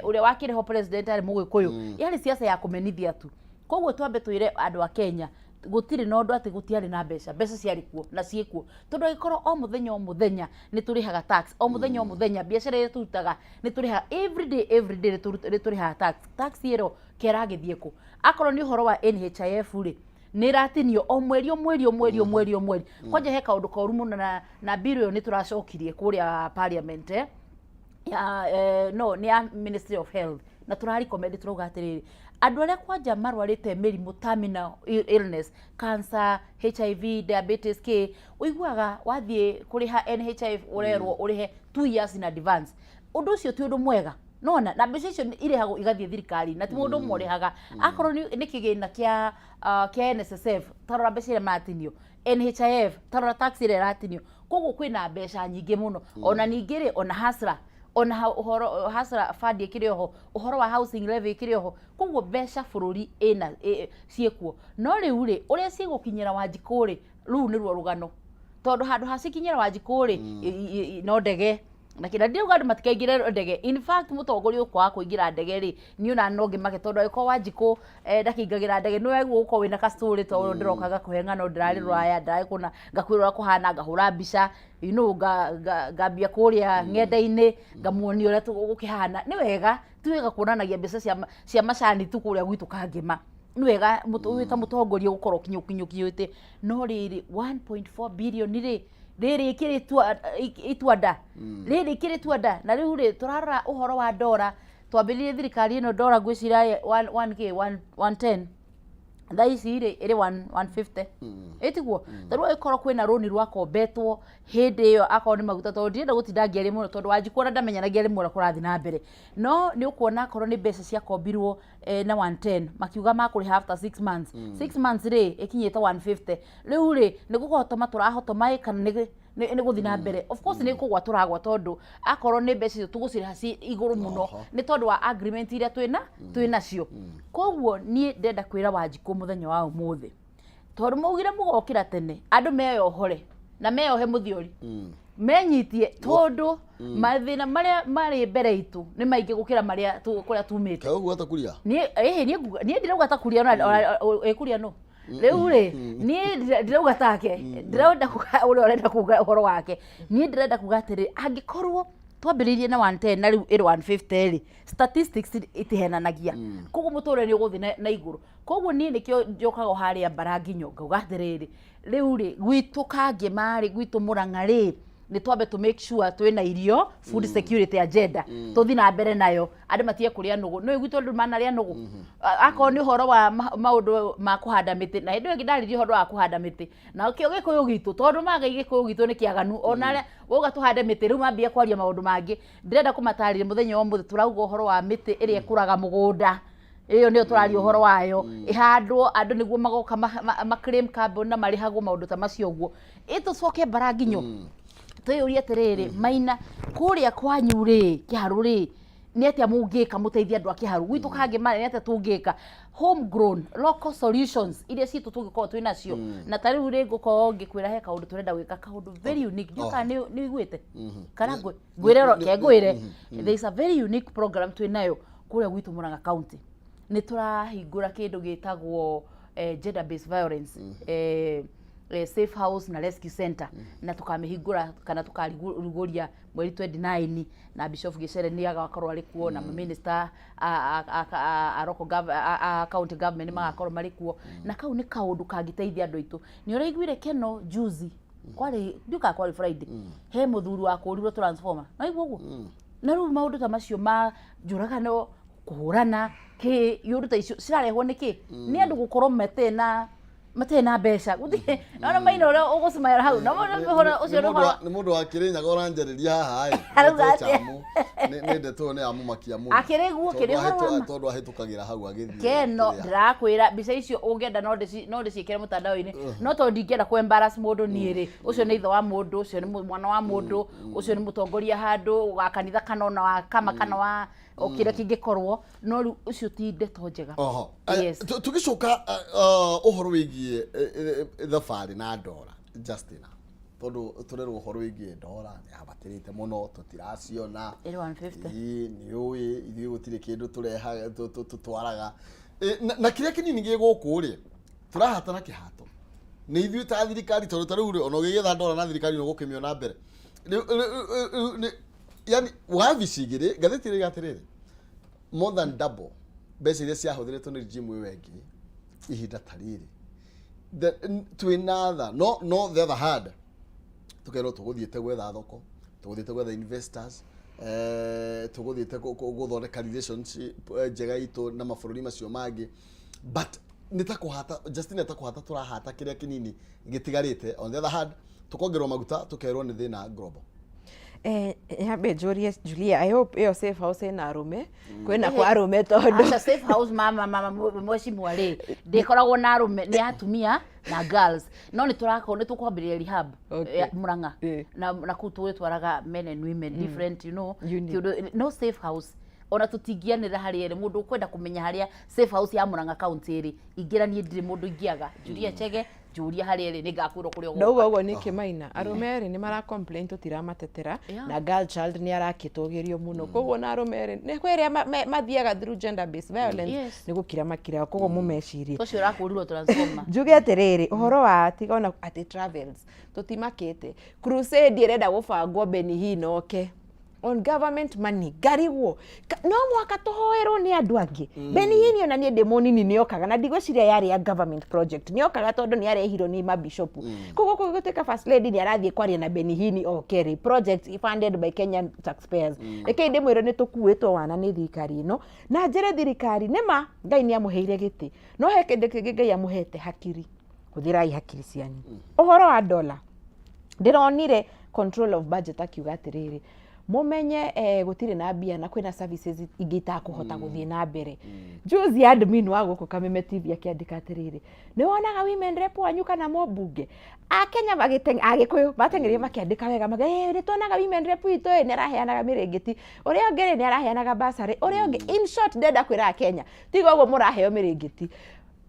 C: ũrĩa wakĩrĩ ho president arĩ Mũgĩkũyũ, yarĩ siasa ya kũmenithia tu. Koguo twambe twĩre andũ a Kenya gũtirĩ na ũndũ atĩ gũtiarĩ na mbeca. Mbeca ciarĩ kuo na ciĩkuo, tondũ angĩkorwo o mũthenya o mũthenya nĩ tũrĩhaga tax, o mũthenya o mũthenya biacara ĩrĩa tũrutaga nĩ tũrĩhaga, every day every day nĩ tũrĩhaga tax. Tax ĩro keragĩthiĩ kũ? Akorwo nĩ ũhoro wa NHIF rĩ, nĩ ĩratinio o mweri o mweri o mweri o mweri o mweri. Kwanja he kaũndũ koru mũno na bill ĩyo nĩ tũracokirie kũrĩa parliament, ya no nĩ ya Ministry of Health, na tũra recommend, tũrauga atĩrĩrĩ, andũ arĩa kwanja marwarĩte mĩrimũ terminal illness, cancer, HIV, diabetes, k ũiguaga wathiĩ kũrĩha NHIF ũrerwo ũrĩhe 2 years in advance. Ũndũ ũcio ti ũndũ mwega nona, na mbeca icio irĩhagwo igathiĩ thirikari na ti mũndũ ũmwe ũrĩhaga. Akorwo nĩ kĩgĩna kĩa NSSF, tarora mbeca iria maratinio. NHIF, tarora tax ĩrĩa ĩratinio. Koguo kwĩna mbeca nyingĩ mũno. Ona ningĩ rĩ, ona hasra ona ũhoro hasra fund ĩkĩrĩ oho, ũhoro wa housing levy ĩkĩrĩ oho. Koguo mbeca bũrũri ĩna ciĩkuo, no rĩu rĩ, ũrĩa cigũkinyĩra Wanjikũ rĩ, rũu nĩruo rũgano, tondũ handũ ha cikinyĩra Wanjikũ rĩ, no ndege na kĩrĩa ndiuga andũ matikaingĩre ndege. In fact, mũtongoria ũkwaga kũingĩra ndege rĩ, niĩ ona no ngĩmake, tondũ angĩkorwo Wanjikũ ndakĩingagĩra ndege, nĩ wagĩrĩirwo gũkorwo wĩna ka story, tondũ ndĩroka ngakũhe ng'ano, ndĩrarĩ rũraya, ndĩrarĩ kũna, ngakwĩra ũrĩa kũhana, ngahũra mbica, ngambia kũrĩa ng'enda-inĩ, ngamuonia ũrĩa gũkĩhana. Nĩ wega, ti wega kuonanagia mbeca cia macani tu kũrĩa gwitũ Kangĩma. Nĩ wega wĩ ta mũtongoria gũkorwo kinyũkinyũkinyũĩte, no rĩrĩ, 1.4 billion rĩ, rĩrĩ ĩkĩrĩ itua nda, rĩrĩ ĩkĩrĩ itua nda. Na rĩu rĩ, tũrarora ũhoro wa ndora. Twambĩrĩrie thirikari ĩno, ndora ngwĩciria 1 k 110, thaa ici rĩ ĩrĩ 150, ĩtiguo? Ta rĩu angĩkorwo kwĩna rũni rwakombetwo hĩndĩ ĩyo, akorwo nĩ maguta, tondũ ndirenda gũtinda ngĩaria mũno, tondũ Wanjikũ ona ndamenyanagia rĩmwe ũrĩa kũrathiĩ na mbere, no nĩ ũkuona akorwo nĩ mbeca ciakombirwo na 110, makiuga makũrĩha after 6 months, 6 months rĩ, ĩkinyĩte 150. Rĩu rĩ, nĩ gũkũhotoma tũrahotoma ĩ, kana nĩ gũthiĩ na mbere? Of course nĩ kũgwa tũragwa, tondũ akorwo nĩ mbeca icio tũgũcirĩha ci igũrũ mũno, nĩ tondũ wa agreement iria twĩ nacio. Koguo niĩ ndenda kwĩra Wanjikũ mũthenya wa ũmũthĩ, tondũ maugire mũgokĩra tene, andũ meyohore na meyohe mũthiori, menyitie, tondũ mathĩna marĩa marĩ mbere itũ nĩ maingĩ gũkĩra marĩa kũrĩa tumĩte.
B: Kaĩ ũguo atakuria?
C: Niĩ ĩhĩ, niĩ ndirauga ta kuria, ona ĩkuria no rĩu rĩ, niĩ ndirauga take, ndĩrenda kuga ũrĩa ũrenda kuga ũhoro wake. Niĩ ndĩrenda kuga atĩrĩ, angĩkorwo twambĩrĩirie na 110 na rĩu ĩrĩ 150 rĩ, statistics itihenanagia. Koguo mũtũrĩre nĩ ũgũthiĩ na igũrũ. Koguo niĩ nĩkĩo njokaga o harĩa mbaranginyo, ngauga atĩrĩrĩ, rĩu rĩ, gwitũ Kangĩma rĩ, gwitũ Mũrang'a rĩ, nĩ twambe tũ make sure twĩna irio, food security agenda tũthiĩ na mbere nayo, andũ matige kũrĩa nũgũ. Nĩ gwitũ andũ manarĩa nũgũ. Akorwo nĩ ũhoro wa maũndũ ma kũhanda mĩtĩ, na hĩndĩ ĩyo ĩngĩ ndaririe ũhoro wa kũhanda mĩtĩ, na kĩo Gĩkũyũ gitũ, tondũ maga Gĩkũyũ gitũ nĩ kĩaganu, ona arĩa wauga tũhande mĩtĩ, rĩu mambia kwaria maũndũ mangĩ. Ndĩrenda kũmatarĩria mũthenya wa ũmũthĩ tũrauga ũhoro wa mĩtĩ ĩrĩa ĩkũraga mũgũnda. Ĩyo nĩyo tũraria ũhoro wayo, ĩhandwo andũ nĩguo magoka ma claim carbon na marĩhagwo maũndũ ta macio ũguo. Ĩ tũcoke mbaranginyo, twĩyũrie atĩrĩrĩ, Maina, kũrĩa kwanyu rĩ, Kĩharũ rĩ, nĩ atĩa mũngĩka mũteithie andũ a Kĩharũ? Gwitũ Kangĩma nĩ atĩa tũngĩka? Homegrown local solutions iria citũ tũngĩkorwo twĩ nacio. Na ta rĩu rĩ, ngũkorwo ngĩkwĩra he kaũndũ tũrenda gwĩka, kaũndũ very unique. Ndiũĩ kana nĩ ũiguĩte kana ngwĩre ke ngwĩre. There is a very unique program twĩ nayo kũrĩa gwitũ Murang'a County. Nĩ tũrahingũra kĩndũ gĩtagwo gender based violence safe house na rescue center, na tũkamĩhingũra kana tũkarugũria mweri 29, na Bishop Gĩcere nĩ agakorwo arĩ kuo, na minister a local a county government nĩ magakorwo marĩ kuo. Na kau nĩ kaũndũ kangĩteithia andũ aitũ. Nĩ ũraiguire keno juzi kwarĩ, ndiũkaga kwarĩ Friday, he mũthuri wakũrirwo transformer, naigua ũguo? Na rĩu maũndũ ta macio ma njũragano, kũhũrana, kĩ iũndũ ta icio cirarehwo nĩ kĩ? Nĩ andũ gũkorwo matarĩ na mbeca. Gũtirĩ ona maina ũrĩa ũgũcimayara hau na ũhoro ũcio nĩ ũhoro.
B: Nĩ mũndũ wa Kĩrĩnyaga ũranjarĩria haha ĩ.
C: Arauga atĩa?
B: Chamu. Nĩ ndeto ĩyo nĩ yamũmakia mũno.
C: Akĩrĩ guo, kĩrĩ
B: Tondũ
C: ũhoro wa ma.
B: Tondũ ahĩtũkagĩra hau agĩthiĩ
C: Keno
B: kĩrĩa.
C: Ndĩrakwĩra mbica icio ũngĩenda no ndĩciĩkĩre mũtandao-inĩ, no tondũ ndingĩenda kũ embarrass mũndũ niĩ rĩ, ũcio nĩ ithe wa mũndũ, ũcio nĩ mwana wa mũndũ, ũcio nĩ mũtongoria handũ wa kanitha kana ona wa kama kana wa o kĩrĩa kĩngĩkorwo, no rĩu ũcio ti ndeto njega.
B: Oho.
C: Yes.
B: Tũgĩcoka ũhoro wĩgiĩ thabarĩ na ndora, Justina. Tondũ tũrerwo ũhoro wĩgiĩ ndora nĩ yambatĩrĩte mũno, tũtiraciona.
C: Ĩrĩ 150.
B: Ĩĩ, nĩ ũĩ ithuĩ gũtirĩ kĩndũ tũrehaga tũtwaraga. Na kĩrĩa kĩnini gĩ gũkũ rĩ, tũrahata na kĩhato nĩ ithuĩ ta thirikari, tondũ ta rĩu rĩ, ona ũgĩgetha ndora na thirikari nĩ ũgũkĩmĩona mbere. Rĩu yani wabici igĩrĩ ngathĩti ĩrĩa atĩrĩrĩ, more than double mbeca iria ciahũthĩrĩtwo nĩ regime ĩyo ĩngĩ ihinda ta rĩrĩ. Twĩna tha no the other hand tũkerwo tũgũthiĩte gwetha thoko, tũgũthiĩte gwetha investors, tũgũthiĩte gũthondeka relationship njega itũ na mabũrũri macio mangĩ, but nĩ ta kũhata, Justina, ta kũhata tũrahata kĩrĩa kĩnini gĩtigarĩte. On the other hand, tũkongerwo maguta, tũkerwo nĩ thĩna global.
D: Nyambe njũrie Julia, I hope ĩyo safe house ĩna arũme, kwĩna kwa arũme tondũ
C: Aca, safe house, mama mheshimiwa rĩ, ndĩkoragwo na arũme, nĩ atumia na girls, no nĩ tũrakorwo nĩ tũkwambĩrĩria rehab ya Murang'a na kũu tũgĩtwaraga men and women different.
D: Unit.
C: Ti ũndũ- no safe house ona tũtingĩanĩrĩra harĩa ĩrĩ. Mũndũ ũkwenda kũmenya harĩa safe house ya Murang'a County ĩrĩ, ingĩra, niĩ ndirĩ mũndũ ingĩaga. Julia Chege, njũria harĩa ĩrĩ, nĩngakwĩrwo kũrĩa ũgũka.
D: Ndauga ũguo nĩ kĩmaina arũme erĩ nĩ mara complain tũtiramatetera na girl child nĩ arakĩtũgĩrio mũno, koguo na arũme erĩ nĩ kwĩ arĩa mathiaga through gender based violence, nĩ gũkira makiraga, koguo mũmecirie.
C: Ũcio ũrakũrirwo transformer.
D: Njuge atĩrĩrĩ, ũhoro wa tiga ona atĩ travels tũtimakĩte, crusade ĩrenda gũbangwo Benny Hinn oke on government money, ngarigwo no mwaka tũhoerwo nĩ andũ angĩ. Benny Hinn ona niĩ ndĩ mũnini nĩokaga, na ndigwĩciria yarĩ ya government project, nĩokaga tondũ nĩ arehirwo nĩ mabishopu. Koguo gũtuĩka first lady nĩ arathiĩ kwaria na Benny Hinn oke rĩ, project funded by Kenyan taxpayers. Rekei ndĩmwĩre, nĩ tũkuĩtwo wana nĩ thirikari ĩno, na njĩre thirikari nĩma Ngai nĩ amũheire gĩtĩ, no he kĩndũ kĩngĩ Ngai amũhete, hakiri. Hũthĩrai hakiri cianyu. Ũhoro wa dola, ndĩronire control of budget akiuga atĩrĩrĩ, mũmenye gũtirĩ na mbia na kwĩna services ingĩ itakũhota gũthiĩ na mbere. Juzi admin wa gũkũ Kameme TV akĩandĩka atĩrĩrĩ, nĩ wonaga women rep wanyu kana mũmbunge akenya agĩkũyũ mateng'erire makĩandĩka wega maka, nĩ tuonaga women rep witũ ĩ nĩ araheanaga mĩrĩngĩti, ũrĩa ũngĩ rĩ nĩ araheanaga basarĩ, ũrĩa ũngĩ. In short, ndenda kwĩra akenya tiga ũguo mũraheo mĩrĩngĩti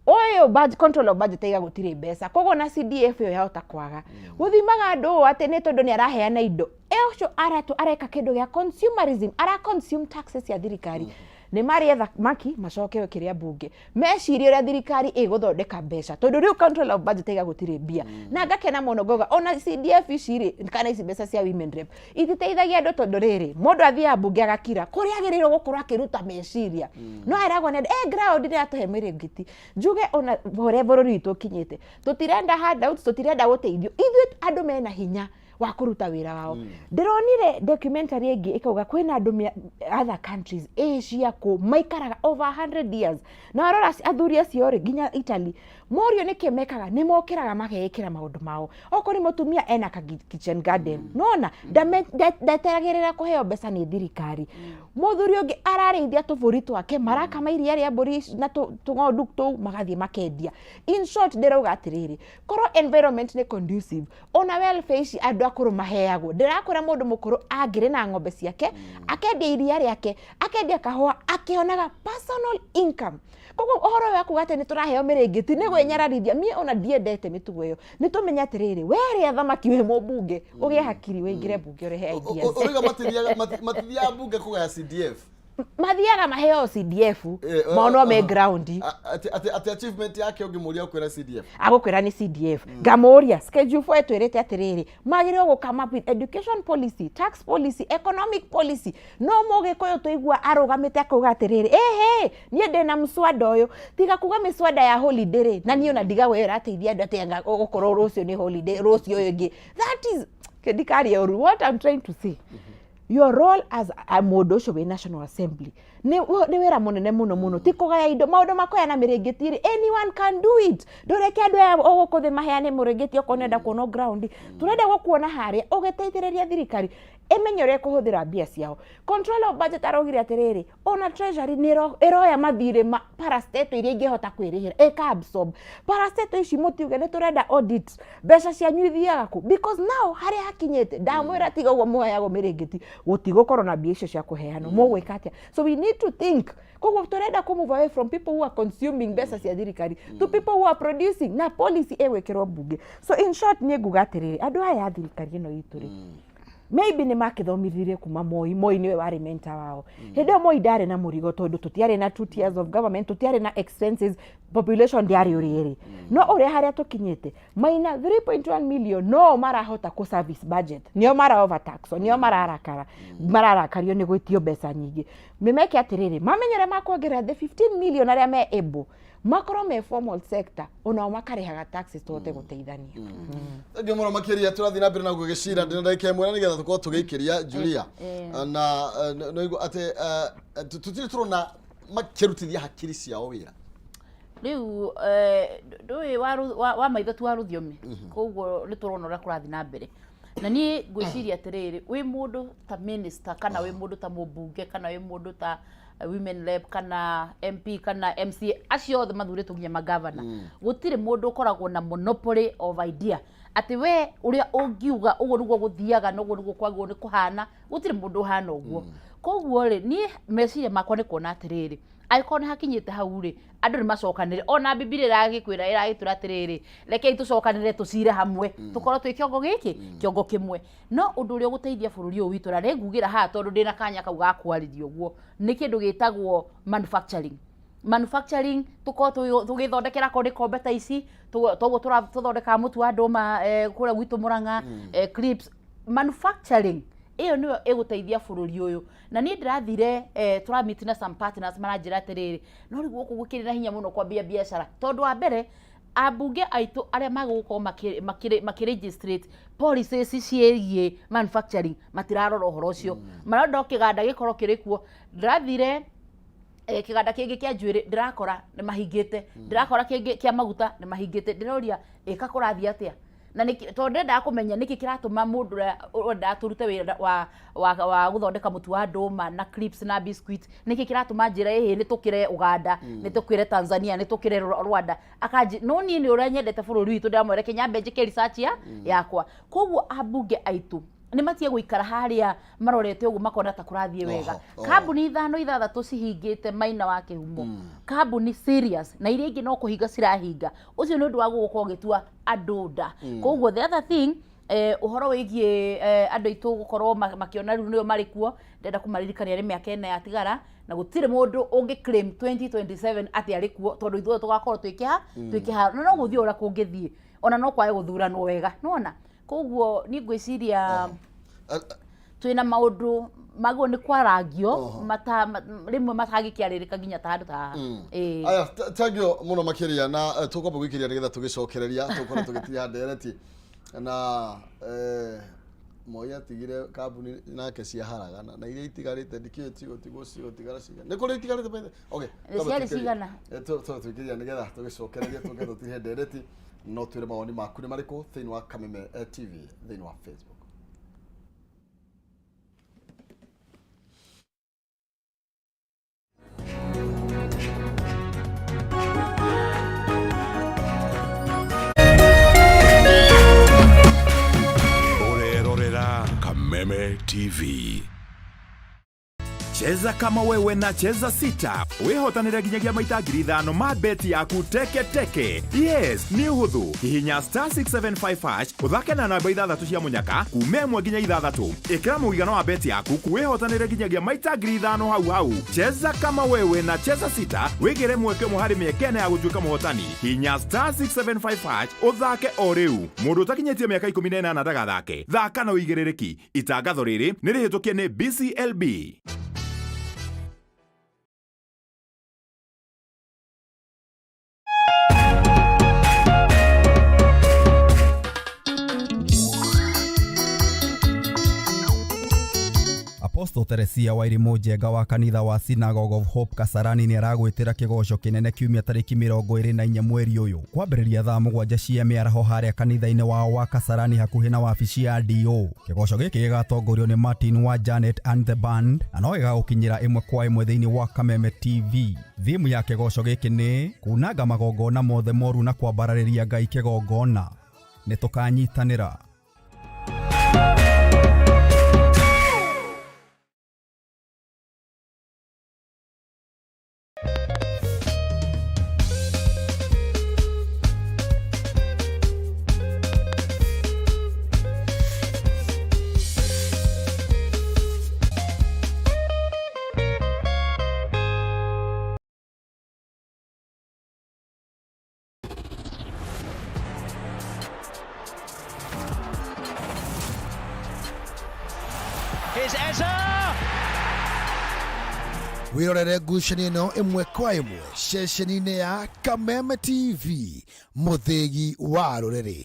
D: ũyũ budget, control of budget aiga gũtirĩ mbeca, koguo na CDF ĩyo yahota kwaga gũthimaga andũ ũũ atĩ nĩ tondũ nĩ araheana indo. Ũcio areka kĩndũ gĩa consumerism, ara consume taxes cia thirikari. Nĩ marĩe thamaki macoke kĩrĩa mbunge mecirie ũrĩa thirikari ĩgũthondeka mbeca, tondũ rĩu control of budget aiga gũtirĩ mbia. Na ngakena mũno ngauga ona CDF ici rĩ, kana ici mbeca cia women rep ititeithagia andũ, tondũ rĩrĩ mũndũ athiaga mbunge agakira kũrĩa agĩrĩirwo gũkorwo akĩruta meciria, no eragwo nĩ andũ ground nĩ atũhe mĩrĩngĩti. Njuge ona ũrĩa bũrũri witũ ũkinyĩte, tũtirenda handouts, tũtirenda gũteithio. Ithuĩ andũ mena hinya wa kũruta wĩra wao. Ndĩronire documentary ĩngĩ ĩkauga kwĩna andũ other countries, Asia kũ, maikaraga over 100 years, na warora athuri acio rĩ, nginya Italy, morio nĩkĩ mekaga, nĩ mokĩraga mageĩkĩra maũndũ mao. Okorwo nĩ mũtumia ena ka kitchen garden, nona ndeteragĩrĩra kũheo mbeca nĩ thirikari. Mũthuri ũngĩ ararĩithia tũbũri twake, marakama iria rĩa mbũri ici na tũng'ondu tũu, magathiĩ makendia. In short, ndĩrauga atĩrĩrĩ, korwo environment nĩ conducive, ona welfare ici andũ akũrũ maheagwo, ndĩrakwĩra mũndũ mũkũrũ angĩrĩ na ng'ombe ciake, akendia iria rĩake, akendia kahũa, akĩonaga personal income. Koguo ũhoro ũyũ wa kuga atĩ nĩ tũraheo mĩrĩngĩti nĩ gwĩnyararithia. Niĩ ona ndiendete mĩtugo ĩyo. Nĩ tũmenye atĩrĩrĩ, we rĩa thamaki wĩ mũmbunge, ũgĩe hakiri, wĩingĩre mbunge ũrehe ideas.
B: Ũrauga matithiaga mbunge kũgaya CDF?
D: Mathiaga maheo CDF, monwo me ground.
B: Atĩ achievement yake ũngĩmũria ũkwĩra CDF?
D: Agũkwĩra nĩ CDF. Ngamũria, schedule 4 ĩtwĩrĩte atĩrĩrĩ, magĩrĩirwo gũ come up with education policy, tax policy, economic policy, no mũgĩkũyũ tũigua arũgamĩte akauga atĩrĩrĩ, ĩhĩ, niĩ ndĩna mswada ũyũ. Tiga kuga mĩswada ya holiday rĩ, na niĩ ona ndigagwo ĩyo ĩrateithia andũ atĩ anga ũgũkorwo rũciũ nĩ holiday, rũciũ ũyũ ũngĩ. That is ndikaria ũru. What I'm trying to say, your role as a mũndũ ũcio wĩ National Assembly nĩ wĩra mũnene mũno mũno, ti kũgaya indo. Maũndũ makoya mĩrĩngĩti rĩ, anyone can do it. Ndũreke andũ aya o gũkũ thĩ maheane mũrĩngĩti. Okorwo nĩenda kuonwo ground, tũrenda gũkuona harĩa ũgĩteithĩrĩria thirikari ĩmenye ũrĩa ĩkũhũthĩra mbia ciao. Control of budget araugire atĩrĩrĩ, ona treasury nĩ ĩroya mathirĩ ma parastatal iria ingĩhota kwĩrĩhĩra, ĩka absorb parastatal ici. Mũtiuge nĩ tũrenda audit, mbeca cianyu ithiaga kũ? Because now harĩa hakinyĩte, ndamwĩra tiga ũguo mũheagwo mĩrĩngĩti. Gũtigũkorwo na mbia icio cia kũheanwo, mũgwĩka atĩa? So we need to think. Koguo tũrenda kũ move away from people who are consuming mbeca cia thirikari to people who are producing, na policy ĩgwĩkĩrwo mbunge. So in short, niĩ nguga atĩrĩrĩ, andũ aya a thirikari ĩno itũ rĩ, maybe nĩ makĩthomithirie kuma Moi. Moi nĩwe warĩ mentor wao. Hĩndĩ ĩyo Moi ndarĩ na mũrigo, tondũ tũtiarĩ na two tiers of government, tũtiarĩ na expenses, population ndĩarĩ ũrĩa ĩrĩ. No ũrĩa harĩa tũkinyĩte, maina 3.1 million no marahota kũ service budget, nĩo mara overtax, nĩo mararakara, mararakario nĩ gwĩtio mbeca nyingĩ. Mĩmeke atĩrĩrĩ, mamenye ũrĩa makuongerera the 15 million arĩa me able makorwo me formal sector, onao makarĩhaga taxes, tũhote gũteithania.
B: Thengiũ mũno makĩria. Tũrathiĩ na mbere na gũgĩcira ndĩna ndagĩka ĩmwe na nĩgetha tũkorwo tũgĩikĩria Julia na nĩigua atĩ tũtirĩ tũrona makĩrutithia hakiri ciao wĩra.
C: Rĩu ndũĩ wa maitho ti wa rũthiomi, koguo nĩ tũrona ũrĩa kũrathiĩ na mbere. Na niĩ ngwĩciria atĩrĩrĩ, wĩ mũndũ ta minister, kana wĩ mũndũ ta mũmbunge, kana wĩ mũndũ ta women rep, kana MP, kana MCA, acio othe mathurĩtwo, nginya magavana, gũtirĩ mũndũ ũkoragwo na monopoly of idea atĩ we ũrĩa ũngiuga ũguo nĩguo gũthiaga na ũguo nĩguo kwagĩrĩirwo nĩ kũhana. Gũtirĩ mũndũ ũhana ũguo. Koguo rĩ, niĩ meciria makwa nĩ kuona atĩrĩrĩ, angĩkorwo nĩ hakinyĩte hau rĩ, andũ nĩ macokanĩre. Ona Bibilia ĩragĩkwĩra, ĩragĩtwĩra atĩrĩrĩ, rekei tũcokanĩre, tũcire hamwe, tũkorwo twĩ kĩongo gĩkĩ, kĩongo kĩmwe. No ũndũ ũrĩa ũgũteithia bũrũri ũyũ witũ, na nĩngugĩra haha tondũ ndĩna kanya kau ga kwarĩria ũguo, nĩ kĩndũ gĩtagwo manufacturing. Manufacturing, tũkorwo tũgĩthondekera akorwo nĩ kombe ta ici, toguo tũthondekaga mũtu wa ndũma kũrĩa gwitũ Mũrang'a, clips. Manufacturing ĩyo nĩyo ĩgũteithia bũrũri ũyũ. Na niĩ ndĩrathire tũramit na some partners, maranjĩra atĩrĩrĩ, no rĩu gũkũ gũkĩrĩ na hinya mũno kwambia biacara, tondũ wa mbere ambunge aitũ arĩa magũkorwo makĩ registrate policies ciĩgiĩ manufacturing matirarora ũhoro ũcio, marenda o kĩganda gĩkorwo kĩrĩ kuo. Ndĩrathire kĩganda kĩngĩ kĩa njuĩrĩ, ndĩrakora nĩ mahingĩte. Ndĩrakora kĩngĩ kĩa maguta nĩ mahingĩte. Ndĩroria ĩka kũrathiĩ atĩa, na tondũ ndendaga kũmenya nĩkĩ kĩratũma mũndũ ũrĩa ũrendaga tũrute wĩra wa gũthondeka mũtu wa ndũma na crisps na biscuit, nĩkĩ kĩratũma njĩra ĩhĩ nĩ tũkĩre Uganda, nĩ tũkĩre Tanzania, nĩ tũkĩre Rwanda akanji. No niĩ nĩ ũrĩa nyendete bũrũri witũ, ndĩramwĩra reke nyambe njĩke research ya yakwa. Koguo ambunge aitũ nĩ matige gũikara harĩa marorete ũguo makona ta kũrathiĩ wega.
B: Oho.
C: Kambuni ithano ithathatũ cihingĩte, Maina wa Kĩhumo, kambuni serious, na iria ingĩ no kũhinga cirahinga. Ũcio nĩ ũndũ wa gũgũkorwo ũgĩtua andũ nda. Koguo the other thing, ũhoro wĩgiĩ andũ aitũ gũkorwo makĩona rĩu nĩo marĩ kuo, ndĩrenda kũmaririkania nĩ mĩaka 4 yatigara, na gũtirĩ mũndũ ũngĩ claim 2027 atĩ arĩ kuo, tondũ ithuothe tũgakorwo twĩkĩha twĩkĩha, na no gũthiĩ ũrĩa kũngĩthiĩ, ona no kwage gũthuranwo wega nona. Koguo niĩ ngwĩciria twĩna maũndũ magwo nĩ kwarangio mata rĩmwe matangĩkĩarĩrĩka nginya ta handũ ta haha. Ĩĩ.
B: Aya, thank you mũno makĩria, na tũkwamba gwĩkĩria nĩgetha tũgĩcokereria, tũkorwo tũgĩtiga ndereti na Moi atigire kambuni nake ciaharagana na iria itigarĩte, ndikĩũĩ cigũtigwo, cigũtigara cigana, nĩ kũrĩ itigarĩte by the okay.
C: Nĩ ciarĩ cigana?
B: Twĩkĩria nĩgetha tũgĩcokererie, tũke tũtige ndereti. No twĩre mawoni maku nĩ marĩkũ thĩinĩ wa Kameme TV thĩinĩ wa Facebook.
E: Ũrerorera Kameme TV.
F: Cheza kama wewe na Cheza Sita wĩhotanĩre nginyagia maita 5,000 ma beti yaku teke teke. Yes, nĩ ũhũthũ. Hihinya *675 hash, ũthake na namba ithathatũ cia mũnyaka kuma 1 nginya 6. Ĩkĩra mũigana wa beti yaku, wĩhotanĩre nginyagia maita 5,000 hau hau. Cheza kama wewe na Cheza Sita, wĩgĩre mweke ũmwe harĩ mĩeke 4 ya gũtuĩka mũhotani. Hinya *675 hash ũthake o rĩu. Mũndũ ũtakinyĩtie mĩaka 18 ndagathake. Thaka na ũigĩrĩrĩki. Itangatho rĩrĩ nĩ rĩhĩtũkie nĩ BCLB.
G: Apostle Teresia Wairimu Njenga wa kanitha wa Synagogue of Hope Kasarani nĩ aragwĩtĩra kĩgoco kĩnene kiumia tarĩki 24 mweri ũyũ, kwambĩrĩria thaa 7 cia mĩaraho, harĩa kanitha-inĩ wao wa Kasarani, hakuhĩ na wabici ya DO. Kĩgoco gĩkĩ gĩgatongorio nĩ Martin wa Janet and the Band, na no gĩgagũkinyĩra ĩmwe kwa ĩmwe thĩinĩ wa Kameme TV. Thimu ya kĩgoco gĩkĩ nĩ kunanga magongona mothe moru na kwambararĩria Ngai kĩgongona. Nĩ tũkanyitanĩra.
H: Here's Eze!
I: Wĩrorere ngucanio ĩno ĩmwe kwa ĩmwe ceceni-inĩ ya Kameme TV, mũthĩgi wa rũrĩrĩ.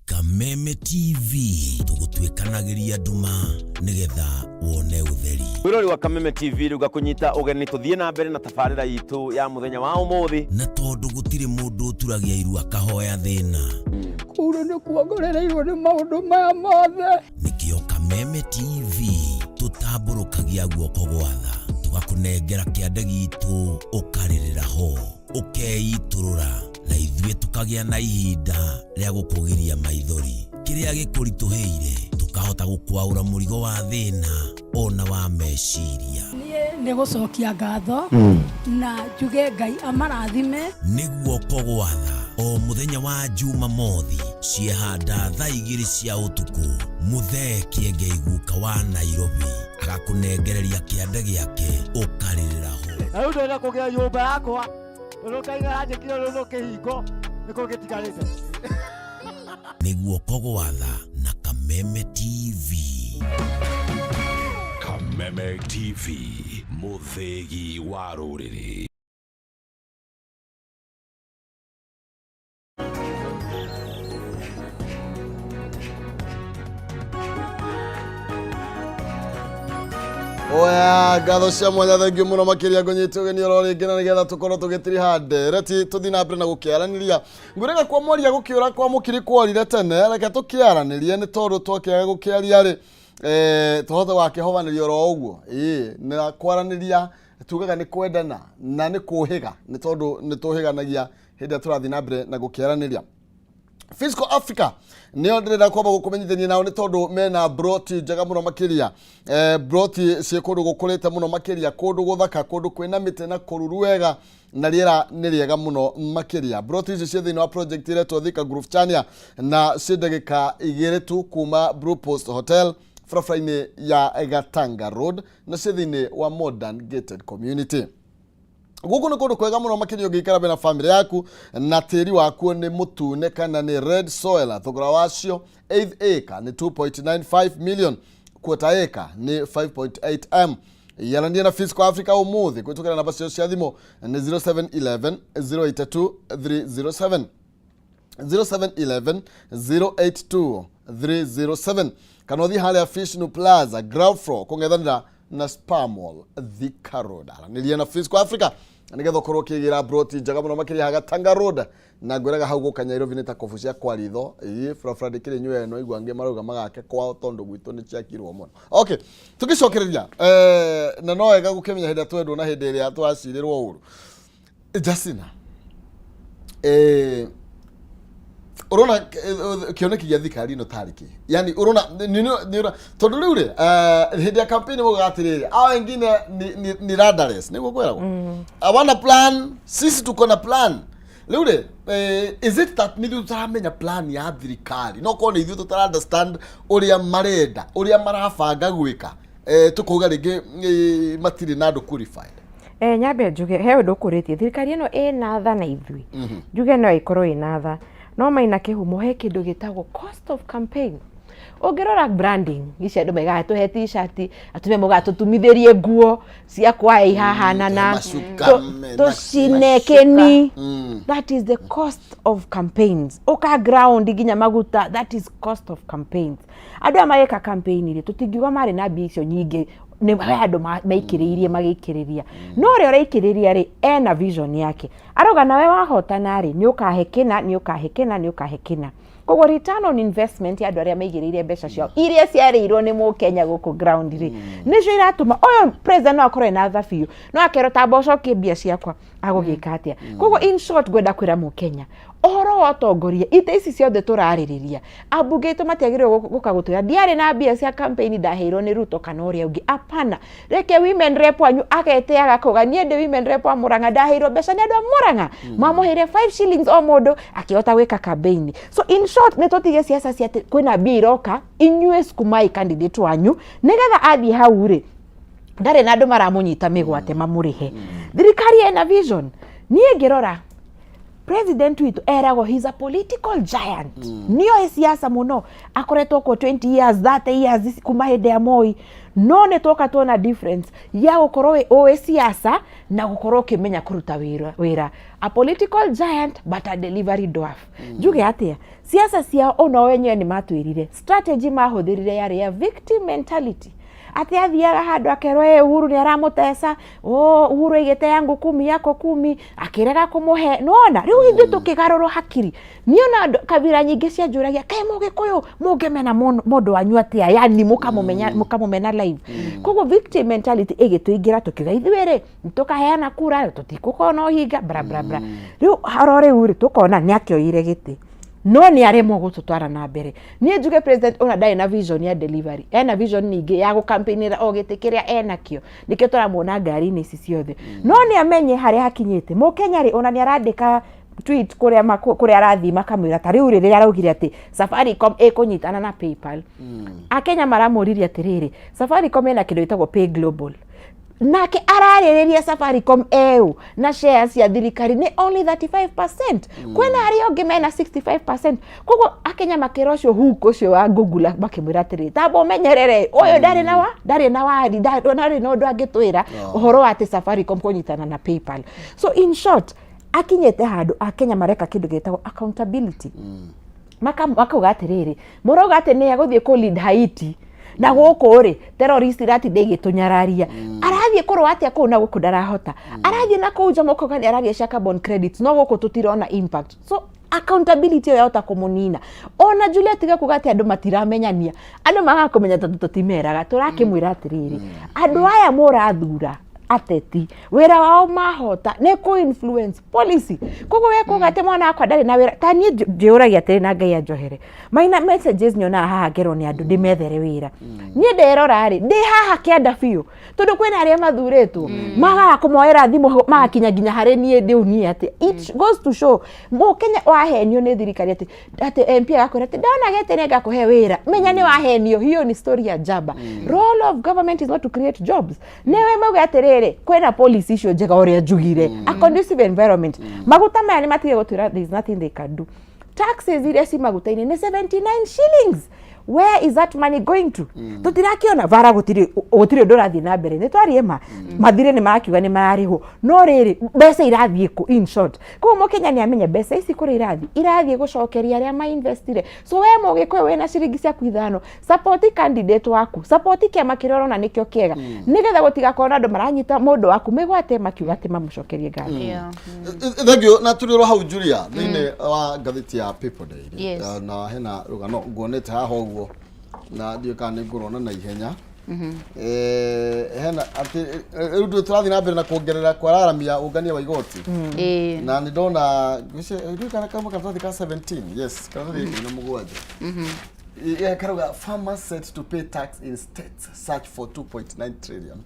J: Kameme TV tũgũtuĩkanagĩria nduma nĩgetha wone ũtheri.
K: Mwĩrori wa Kameme TV, rĩu ngakũnyita ũgeni tũthiĩ na mbere na tabarĩra itũ ya mũthenya wa ũmũthĩ.
J: Na tondũ gũtirĩ mũndũ ũturagia iru akahoya thĩna.
L: Kũu nĩ kuongorereirwo nĩ maũndũ maya mothe.
J: Nĩkĩo Kameme TV tũtambũrũkagia guoko gwa tha, tũgakũnengera kĩande gitũ, ũkarĩrĩra ho, ũkeitũrũra, na ithuĩ tũkagĩa na ihinda rĩa gũkũgiria maithori. Kĩrĩa gĩkũritũhĩire tũkahota gũkwaũra mũrigo wa thĩna ona wa meciria.
L: Niĩ nĩ gũcokia ngatho na njuge Ngai amarathime.
J: Nĩ guoko gwa tha o mũthenya wa Jumamothi ciehanda thaa 2 cia ũtukũ, Mũthee Kĩengei guka wa Nairobi agakũnengereria kĩande gĩake, ũkarĩrĩra ho.
H: Na rĩu ndĩrenda kũgĩa nyũmba yakwa tondũ Ngai aranjĩkire rũrũ kĩhingo nĩkĩo gĩtigarĩte.
J: Nĩ guoko gwa tha na Kameme TV.
E: Kameme TV, mũthĩgi wa rũrĩrĩ.
B: Oya, ngatho cia mwanya, thengiũ mũno makĩria. Ngũnyite ũgeni oro rĩngĩ na nĩgetha tũkorwo tũgĩtiriha ndereti, tũthiĩ na mbere na gũkĩaranĩria. Ngwĩraga kwa mwaria gũkĩũra kwa mũkiri kworire tene. Reke tũkĩaranĩrie, nĩ tondũ twakĩaga gũkĩaria rĩ, tũhote wakĩhovanĩria oro ũguo. Ĩĩ, na kwaranĩria tugaga nĩ kwendana na nĩ kũhĩga, nĩ tondũ nĩ tũhĩganagia hĩndĩ ĩrĩa tũrathiĩ na mbere na gũkĩaranĩria. Fiscal Africa nĩo ndĩrenda kwamba gũkũmenyithania nao, nĩ tondũ mena broti njega mũno makĩria, broti ciĩ kũndũ gũkũrĩte mũno makĩria, kũndũ gũthaka, kũndũ kwĩna mĩtĩ na kũruru wega na rĩera nĩ rĩega mũno makĩria. Broti ici ciĩ thĩinĩ wa project ĩretwo Thika Groove Chania na ciĩ ndagĩka 2 tu kuma Blue Post Hotel, barabara-inĩ ya Gatanga Road, na ciĩ thĩinĩ wa modern gated community. Gũkũ nĩ kũndũ kwega mũno makĩria ũngĩikara wĩna family yaku, na tĩri wakuo nĩ mũtune kana nĩ red soil. Thogora wacio, eighth acre nĩ 2.95 million, quarter acre nĩ 5.8 M. Yarania na Fiscal Africa ũmũthĩ kũhĩtũkĩra namba ciao cia thimũ nĩ 0711 082 307, 0711 082 307, kana ũthiĩ harĩa Fishnu Plaza, ground floor, kũng'ethanĩra na Spar Mall, Thika Road. Aranĩria na Fiscal Africa nĩgetha ũkorwo ũkĩgĩra broti njega mũno makĩria Hagatanga Road. Na ngwĩraga hau gũka Nairobi nĩ ta kobu cia kwa ritho. Ĩĩ, barabara ndĩkĩrĩ nyua ĩno igua angĩ marauga magake kwao tondũ gwitũ nĩ ciakirwo mũno. Okay, tũgĩcokereria, na no wega gũkĩmenya hĩndĩ ĩrĩa twendwo na hĩndĩ ĩrĩa twacirĩrwo ũru. Justina, urona kĩoneki gĩa thirikari ĩno tarĩ kĩ? Yani urona tondũ rĩu rĩ, hĩndĩ ya campaign maugaga atĩrĩrĩ, hao wengine ni radares, nĩguo kwĩragwo, hawana plan, sisi tuko na plan. Rĩu rĩ, is it that nĩ ithuĩ tũtaramenya plan ya thirikari? No korwo nĩ ithuĩ tũtara understand ũrĩa marenda, ũrĩa marabanga gwĩka, tũkauga rĩngĩ matirĩ na andũ qualified.
D: Nyambe njuge he ũndũ ũkũrĩtie, thirikari ĩno ĩna tha na ithuĩ. Njuge no ĩkorwo ĩna tha, no maina kĩhumo he kĩndũ gĩtagwo cost of campaign. Ũngĩrora branding ici, andũ maigaga tũhe T-shirt, atumia maugaga tũtumithĩrie nguo cia kwae ihahanana,
B: macuka,
D: tũcinekeni. That is the cost of campaigns. Ũka ground nginya maguta, that is cost of campaigns. Andũ aya magĩka campaign rĩ, tũtingiuga marĩ na mbia icio nyingĩ, nĩ he andũ maikĩrĩirie magĩikĩrĩria, no ũrĩa ũraikĩrĩria rĩ, ena vision yake, arauga nawe wahotana rĩ, nĩ ũkahe kĩna, nĩ ũkahe kĩna, nĩ ũkahe kĩna. Koguo return on investment ya andũ arĩa maigĩrĩire mbeca ciao iria ciarĩirwo nĩ mũkenya gũkũ ground rĩ, nĩcio iratũma ũyũ president no akorwo ena tha biũ, no akerwo tamba ũcokie mbia ciakwa, agũgĩka atĩa? Koguo in short, ngwenda kwĩra mũkenya ũhoro wa ũtongoria, ite ici ciothe tũrarĩrĩria, ambunge aitũ matiagĩrĩirwo gũka gũtwĩra ndiarĩ na mbia cia campaign, ndaheirwo nĩ Ruto kana ũrĩa ũngĩ. Apana, reke women rep wanyu ageteaga kuga niĩ ndĩ women rep wa Murang'a, ndaheirwo mbeca nĩ andũ a Murang'a, mamũheire 5 shillings o mũndũ, akĩhota gwĩka campaign. So in short, nĩ tũtige ciaca cia atĩ kwĩna mbia iroka, inyuĩ sukumai candidate wanyu nĩgetha athiĩ hau rĩ, ndarĩ na andũ maramũnyita mĩgwate mamũrĩhe. Thirikari ĩna vision. Niĩ ngĩrora President witũ eragwo he's a political giant, nĩoĩ siasa mũno, akoretwo kuo 20 years, 30 years kuma hĩndĩ ya Moi. No nĩ twoka tuona difference ya gũkorwo ũĩ siasa na gũkorwo ũkĩmenya kũruta wĩra. A political giant but a delivery dwarf. Njuge atĩa? Siasa ciao ona o wenyewe nĩ matwĩrire strategy mahũthĩrire yarĩ ya victim mentality, atĩ athiaga handũ akerwo, "Ĩ, Uhuru nĩ aramũteca, oh, Uhuru aigĩte yangu kumi yako kumi," akĩrega kũmũhe. Nĩwona rĩu ithuĩ tũkĩgarũrwo hakiri. Niĩ ona kabira nyingĩ cianjũragia, kaĩ mũgĩkũyũ mũngĩmena mũndũ wanyu atĩa? Yani mũkamũmenya, mũkamũmena live. Koguo victim mentality ĩgĩtũingĩra, tũkiuga ithuĩ rĩ tũkaheana kura, tũtigũkorwo na ũhinga, bra bra bra. Rĩu oro rĩu rĩ tũkona nĩ akĩoire gĩtĩ, no nĩ aremwo gũtũtwara na mbere. Niĩ njuge president ona ndarĩ na vision ya delivery, ena vision ningĩ ya gũkampĩinĩra o gĩtĩ kĩrĩa enakĩo, nĩkĩo tũramuona ngari-inĩ ici ciothe. No nĩ amenye harĩa hakinyĩte mũkenya rĩ, ona nĩ arandĩka tweet kũrĩa kũrĩa arathiĩ makamwĩra. Ta rĩu rĩrĩa araugire atĩ Safaricom ĩkũnyitana na PayPal, Akenya maramũririe atĩrĩrĩ, Safaricom ĩna kĩndũ gĩtagwo Pay Global, nake ararĩrĩria Safaricom eu na shares cia thirikari nĩ only 35%, kwĩna arĩa ũngĩ mena 65%. Koguo Akenya makĩra ũcio hook ũcio wa Google, makĩmwĩra atĩrĩ, tamba ũmenyerere ũyũ ndarĩ na wa ndarĩ na wari, ndarĩ na ũndũ angĩtwĩra ũhoro wa atĩ Safaricom kũnyitana na PayPal. So in short, akinyĩte handũ Akenya mareka kĩndũ gĩtagwo accountability. Makauga atĩrĩrĩ, mũrauga atĩ nĩ egũthiĩ kũ lead Haiti, na gũkũ rĩ terrorist iratinda igĩtũnyararia. Arathiĩ kũrũa atĩa kũu na gũkũ ndarahota? Arathiĩ na kũu nja mũkauga nĩ araria cia carbon credits, no gũkũ tũtirona impact. So accountability ĩyo yahota kũmũnina. Ona Julia, tiga kuga atĩ andũ matiramenyania, andũ magaga kũmenya tondũ tũtimeraga. Tũrakĩmwĩra atĩrĩrĩ, andũ aya mũrathura ateti, wĩra wao mahota nĩ kũ influence policy. Koguo we kuga atĩ mwana wakwa ndarĩ na wĩra, ta niĩ njĩũragia atĩrĩ, na Ngai anjohere, maina messages nyonaga haha ngerwo nĩ andũ ndĩmethere wĩra. Niĩ nderora rĩ, ndĩ haha kĩanda biũ, tondũ kwĩna arĩa mathurĩtwo magaga kũmoera thimũ magakinya nginya harĩ niĩ ndĩu niĩ. Atĩ it goes to show mũkenya wahenio nĩ thirikari, atĩ MP agakwĩra atĩ ndona gĩtĩ nĩ ngakũhe wĩra, menya nĩ wahenio. Hiyo ni story ya jaba. Role of government is not to create jobs. Nĩwe mauge atĩrĩrĩ, kwĩna policy icio njega ũrĩa njugire, a conducive environment. Maguta maya nĩ matige gũtwĩra there is nothing they can do. Taxes iria ci maguta-inĩ nĩ 79 shillings. Where is that money going to? Tũtirakiona bara, gũtirĩ ũndũ ũrathiĩ na mbere. Nĩ twarie ma mathirĩ nĩ marakiuga nĩ mararĩhwo, no rĩrĩ, mbeca irathiĩ kũ? In short, koguo mũkenya nĩ amenye mbeca ici kũrĩa irathiĩ gũcokeria arĩa mainvestire. So we mũgĩkũyũ wĩna ciringi ciaku 5, support candidate waku, support kĩama kĩrĩa ũrona nĩkĩo kĩega, nĩgetha gũtigakorwo na andũ maranyita mũndũ waku mĩgwate makiuga atĩ mamũcokerie ngatho.
B: Thank you. Na tũrĩ oro hau, Julia, thĩinĩ wa ngathĩti ya People Daily. Na hena rũgano nguonete haha ũguo, na ndiũĩ kana nĩ ngũrona na ihenya. Hena atĩ rĩu ndũ tũrathiĩ na mbere na kuongerera kwararamia ũngania wa igoti. Na nĩ ndona ngwĩciria kana kama karatathi ka 17, yes, karatathi 17. Karauga farmers set to pay tax in states search for 2.9 trillion,